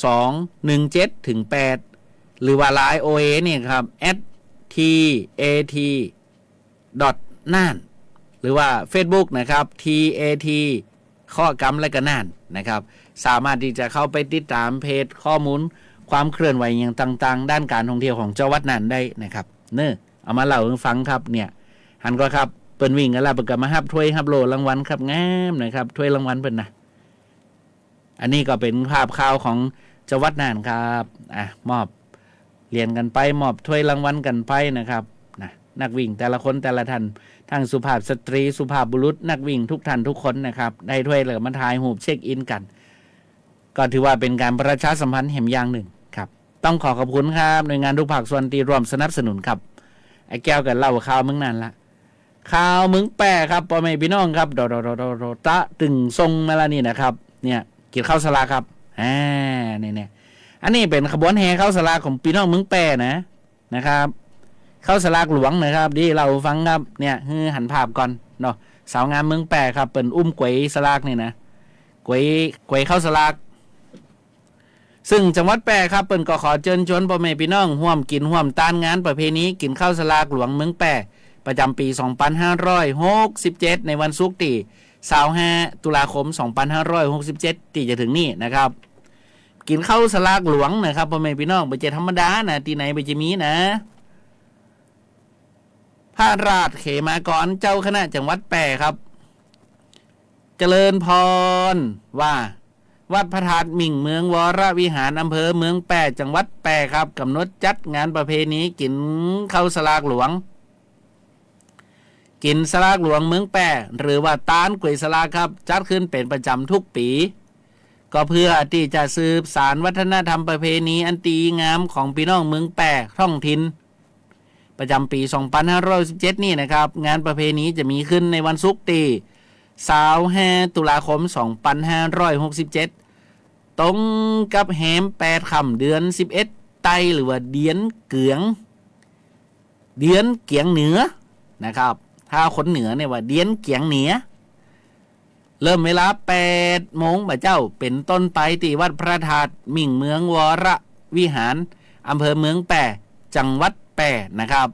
สองหนึ่งเจ็ด เถิง แปด หรือว่า ไลน์ โอเอ นี่ครับ แอท ที เอ ที ดอท น่าน หรือว่า เฟซบุ๊ก นะครับ ที เอ ที ข้อกำและก็น่านนะครับ สามารถตี้จะเข้าไปติดต๋ามเพจข้อมูลความเคลื่อนไหวอะหยังต่างๆ ด้านก๋านท่องเที่ยวของจังหวัดน่านได้นะครับ เนาะ เอามาเล่าหื้อฟังครับ เนี่ย หันก่อครับ เปิ้นวิ่งกั๋นแล้ว เปิ้นก็มาฮับถ้วยฮับโล่รางวัลครับ งามนะครับ ถ้วยรางวัลเปิ้นนะ อันนี้ก็เป๋นภาพข่าวของจังหวัดน่านครับ อ่ะ มอบเหรียญกั๋นไป มอบถ้วยรางวัลกั๋นไปนะครับ นะ นักวิ่งแต่ละคนแต่ละท่าน ทั้งสุภาพสตรี สุภาพบุรุษ นักวิ่งทุกท่านทุกคนนะครับ ได้ถ้วยแล้วก็มาถ่ายรูปเช็คอินกั๋น ก็ถือว่าเป๋นก๋านประชาสัมพันธ์แหมอย่างนึ่งครับ ต้องขอขอบคุณครับ หน่วยงานทุกภาคส่วนตี้ร่วมสนับสนุนครับ ไอ้แก้วก็เล่าข่าวเมืองน่านละ ข่าวเมืองแป้ครับ ป้อแม่ปี้น้องครับ โดโดโดโดโด ตะตึงส่งมาละนี่นะครับ เนี่ย กิ๋นข้าวสลากครับ อ่า เนี่ย เนี่ย อันนี้เป๋นขบวนแห่ข้าวสลากของปี้น้องเมืองแป้นะ นะครับ ข้าวสลากหลวงนะครับ ดี เล่าหื้อฟังครับ เนี่ย หื้อหันภาพก่อนเนาะ สาวงามเมืองแป้ครับ เปิ้นอุ้มก๋วยสลากนี่นะ ก๋วย ก๋วยข้าวสลาก ซึ่งจังหวัดแป้ครับ เปิ้นก็ขอเจิญจวนป้อแม่ปี้น้อง ฮ่วมกิ๋นฮ่วมตานงานประเพณีกิ๋นข้าวสลากหลวงเมืองแป้ ประจ๋ำปี๋ สองปันห้าร้อยหกสิบเจ็ด ในวันศุกร์ตี้ ซาวห้า ตุลาคม สองปันห้าร้อยหกสิบเจ็ด ตี้จะเถิงนี้นะครับ กิ๋นข้าวสลากหลวงนะครับ ป้อแม่ปี้น้อง บ่ใจ้ธรรมดานะ ตี้ไหนบ่ใจ้มีนะ พระราชเขมากรเจ้าคณะจังหวัดแป้ครับ เจริญพรว่า วัดพระธาตุมิ่งเมืองวรวิหาร อำเภอเมืองแป้ จังหวัดแป้ครับ ก๋ำหนดจัดงานประเพณีกิ๋นข้าวสลากหลวง กิ๋นสลากหลวงเมืองแป้ หรือว่าตานก๋วยสลากครับ จัดขึ้นเป๋นประจ๋ำทุกปี๋ ก็เพื่อตี้จะสืบสานวัฒนธรรมประเพณีอันดีงามของปี้น้องเมืองแป้ท้องถิ่น ประจ๋ำปี๋ สองปันห้าร้อยหกสิบเจ็ด นี่นะครับ งานประเพณีจะมีขึ้นในวันศุกร์ตี้ ซาวห้า ตุลาคม สองปันห้าร้อยหกสิบเจ็ด ตรงกับแฮมแปดค่ำเดือนสิบเอ็ดใต้ หรือว่าเดียนเกือง เดียนเกียงเหนือนะครับ ถ้าคนเหนือเนี่ยว่าเดียนเกียงเหนือ เริ่มเวลาแปดโมงบ่าเจ๊าเป๋นต้นไป ตี้วัดพระธาตุมิ่งเมืองวรวิหาร อำเภอเมืองแป้ จังหวัดแป้นะครับ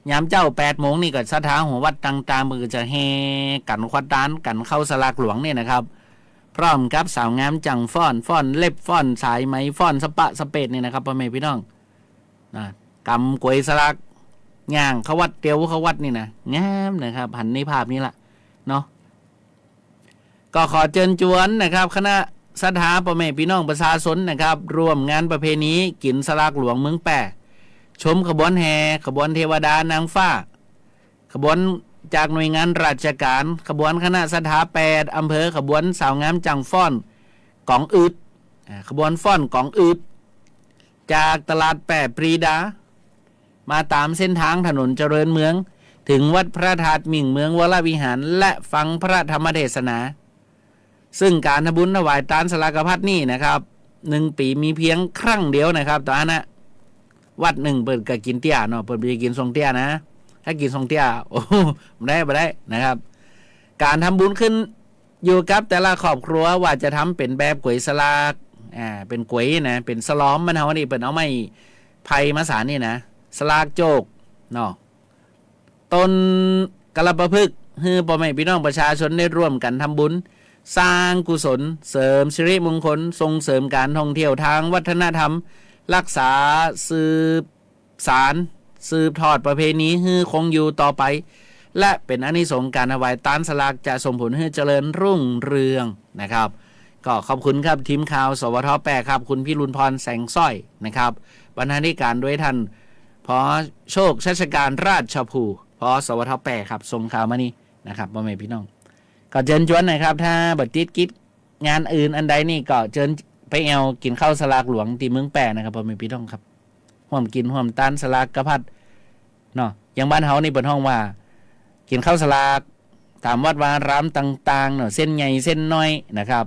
ยามเจ๊าแปดโมงนี่ก็ศรัทธาหัววัดต่างๆ เปิ้นก็จะแห่กั๋นควัดตานกั๋นข้าวสลากหลวงนี่นะครับ พร้อมกับสาวงามจ้างฟ้อน ฟ้อนเล็บ ฟ้อนสายไหม ฟ้อนสะปะสะเปดนี่นะครับ ป้อแม่ปี้น้อง นะ ก๋ำก๋วยสลาก ย่างเข้าวัด เตียวเข้าวัดนี่นะ งามนะครับ หันในภาพนี้ละเนาะ ก็ขอเจิญจวนนะครับ คณะศรัทธาป้อแม่ปี้น้องประชาชนนะครับ ร่วมงานประเพณีกิ๋นสลากหลวงเมืองแป้ ชมขบวนแห่ ขบวนเทวดานางฟ้า ขบวนจากหน่วยงานราชก๋าน ขบวนคณะศรัทธาแปดอำเภอ ขบวนสาวงามจ้างฟ้อนก๋องอืด อ่า ขบวนฟ้อนก๋องอืด จากตลาดแป้ปรีดา มาต๋ามเส้นตางถนนเจริญเมือง เถิงวัดพระธาตุมิ่งเมืองวรวิหาร และฟังพระธรรมเทศนา ซึ่งก๋านทำบุญถวายตานสลากพัดนี่นะครับ นึ่งปี๋มีเพียงครั้งเดียวนะครับ ต๋อนนั้นนะ วัดนึ่งเปิ้นก็กิ๋นเตี้ยเนาะ เปิ้นบ่ได้กิ๋นส่งเตี้ยนะ ถ้ากิ๋นส่งเตี้ย โอ้ บ่ได้ บ่ได้นะครับ ก๋านทำบุญขึ้นอยู่กับแต่ละครอบครัวว่าจะทำเป๋นแบบก๋วยสลาก อ่า เป๋นก๋วยนะ เป๋นสลอม บ้านเฮานี่เปิ้นเอาไม้ไผ่มาสานนี่นะ สลากโจกเนาะ ต้นกาลปะพฤกษ์ หื้อป้อแม่ปี้น้องประชาชนได้ร่วมกั๋นทำบุญ สร้างกุศล เสริมสิริมงคล ส่งเสริมก๋านท่องเที่ยวตางวัฒนธรรม ฮักษาสืบสาน สืบทอดประเพณีหื้อคงอยู่ต่อไป และเป๋นอานิสงส์ก๋านถวายตานสลากจะส่งผลหื้อเจริญรุ่งเรืองนะครับ ก็ขอบคุณครับ ทีมข่าว สวท แป้ครับ คุณพิรุณพร แสงสร้อยนะครับ บรรณาธิการโดยท่าน ผอ โชค ชัชการ ราชภู ผอ สวท แป้ครับ ส่งข่าวมานี่นะครับ ป้อแม่ปี้น้อง ก็เจิญจวนนะครับ ถ้าบ่ติดกิจงานอื่นอันใดนี่ก็เจิญไปแอ่วกิ๋นข้าวสลากหลวงตี้เมืองแป้นะครับ ป้อแม่ปี้น้องครับ ฮ่วมกิ๋นฮ่วมตานสลากกะพัดเนาะ อย่างบ้านเฮานี่เปิ้นฮ้องว่า กิ๋นข้าวสลาก ต๋ามวัดวาอารามต่างๆ เนาะ เส้นใหญ่เส้นน้อยนะครับ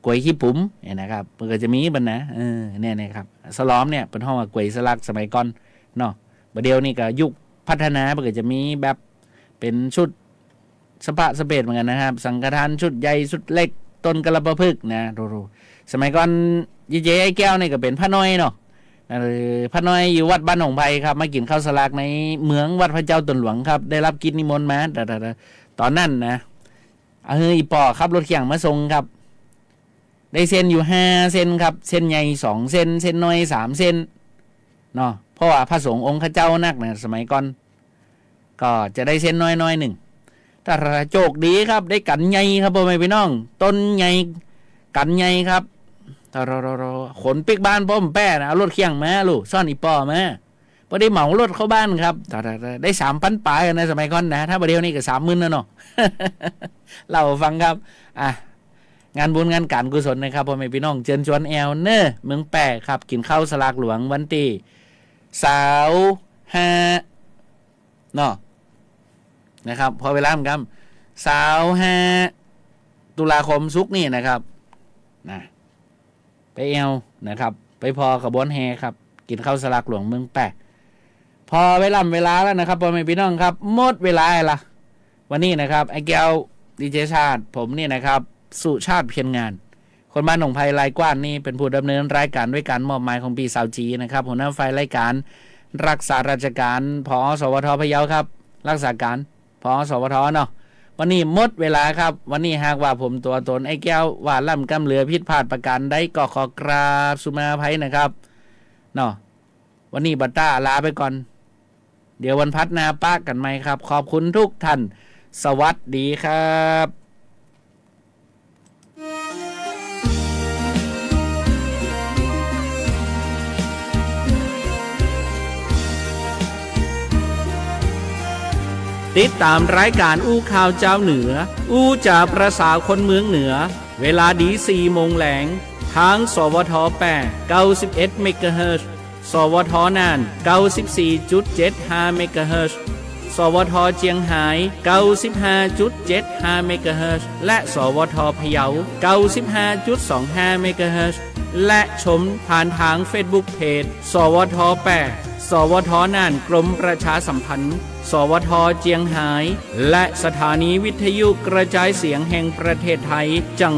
กวยขี้ปุ๋มเนี่ยนะครับ มันก็จะมีบั้นนะ เออ เนี่ยนะครับ สลอมเนี่ย เปิ้นฮ้องว่ากวยสลากสมัยก่อนเนาะ บ่าเดี่ยวนี้ก็ยุคพัฒนา มันก็จะมีแบบเป๋นชุดสะพะสะเปดเหมือนกั๋นนะครับ สังฆทานชุดใหญ่ชุดเล็ก ต้นกาลปะพฤกษ์นะ โธ่ๆ สมัยก่อน ดีเจไอ้แก้วนี่ก็เป๋นพระน้อยเนาะ เออ พระน้อยอยู่วัดบ้านหนองไผ่ครับ มากิ๋นข้าวสลากในเหมืองวัดพระเจ้าตนหลวงครับ ได้ฮับกิจนิมนต์มา แต่ แต่ แต่ ต๋อนนั้นนะ เออ อีป๋อขับรถเคี่ยงมาส่งครับ ได้เส้นอยู่ห้าเส้นครับ เส้นใหญ่สองเส้น เส้นน้อยสามเส้นเนาะ เพราะว่าพระสงฆ์องค์ข้าเจ้านักนะ สมัยก่อน ก็จะได้เส้นน้อยๆ นึ่ง แต่โจคดีครับ ได้กั๋นใหญ่ครับ พ่อแม่พี่น้อง ต้นใหญ่ กั๋นใหญ่ครับ แต่ ขนปิ๊กบ้านป้อมแป้นะ เอารถเคี่ยงมาลูก ซ่อนอีป๋อมา พอได้เหมารถเข้าบ้านครับ ได้สามปันป๋ายนะ สมัยก่อนนะ ถ้าบ่าเดี่ยวนี้ก็สามหมื่นแล้วเนาะ เล่าฟังครับ อ่ะ งานบุญงานก๋านกุศลนะครับ พ่อแม่พี่น้อง เจิญจวนแอ่วเน่อ เมืองแป้ครับ กิ๋นข้าวสลากหลวงวันตี้ซาวห้าเนาะ นะครับ พอเวลามันกำ ซาวห้า ตุลาคม ศุกร์นี่นะครับ นะ ไปแอ่วนะครับ ไปผ่อขบวนแห่ครับ กิ๋นข้าวสลากหลวงเมืองแป้ ผ่อไปล้ำเวลาแล้วนะครับ พ่อแม่พี่น้องครับ หมดเวลาละ วันนี้นะครับ ไอ้แก้ว ดีเจชาติ ผมนี่นะครับ สุชาติ เพียรงาน คนบ้านหนองไผ่ลายกว้านนี่เป๋นผู้ดำเนินรายก๋านด้วยก๋านมอบหมายของปี้สาวจีนะครับ หัวหน้าฝ่ายรายก๋าน รักษาราชก๋าน ผอ สวท พะเยาครับ รักษาก๋าน ผอ สวท เนาะ วันนี้หมดเวลาครับ วันนี้หากว่าผมตั๋วต๋นไอ้แก้วว่าล้ำกำเหลือผิดพลาดประก๋านใดก็ขอกราบสุมาอภัยนะครับ เนาะ วันนี้บ่าต้าลาไปก่อน เดี๋ยววันพัดหน้าปะกั๋นใหม่ครับ ขอบคุณทุกท่าน สวัสดีครับ ติดต๋ามรายก๋านอู้ข่าวจาวเหนือ อู้จ๋าประสาคนเมืองเหนือ เวลาดีสี่โมงแลง ตาง สวท แป้ เก้าสิบเอ็ดเมกะเฮิรตซ์ สวท น่าน เก้าสิบสี่จุดเจ็ดห้าเมกะเฮิรตซ์ สวท เจียงฮาย เก้าสิบห้าจุดเจ็ดห้าเมกะเฮิรตซ์ และ สวท พะเยา เก้าสิบห้าจุดสองห้าเมกะเฮิรตซ์ และชมผ่านตางเฟซบุ๊กเพจ สวท แป้ สวท น่าน กรมประชาสัมพันธ์ สวท เจียงฮาย และสถานีวิทยุกระจายเสียงแห่งประเทศไทย จัง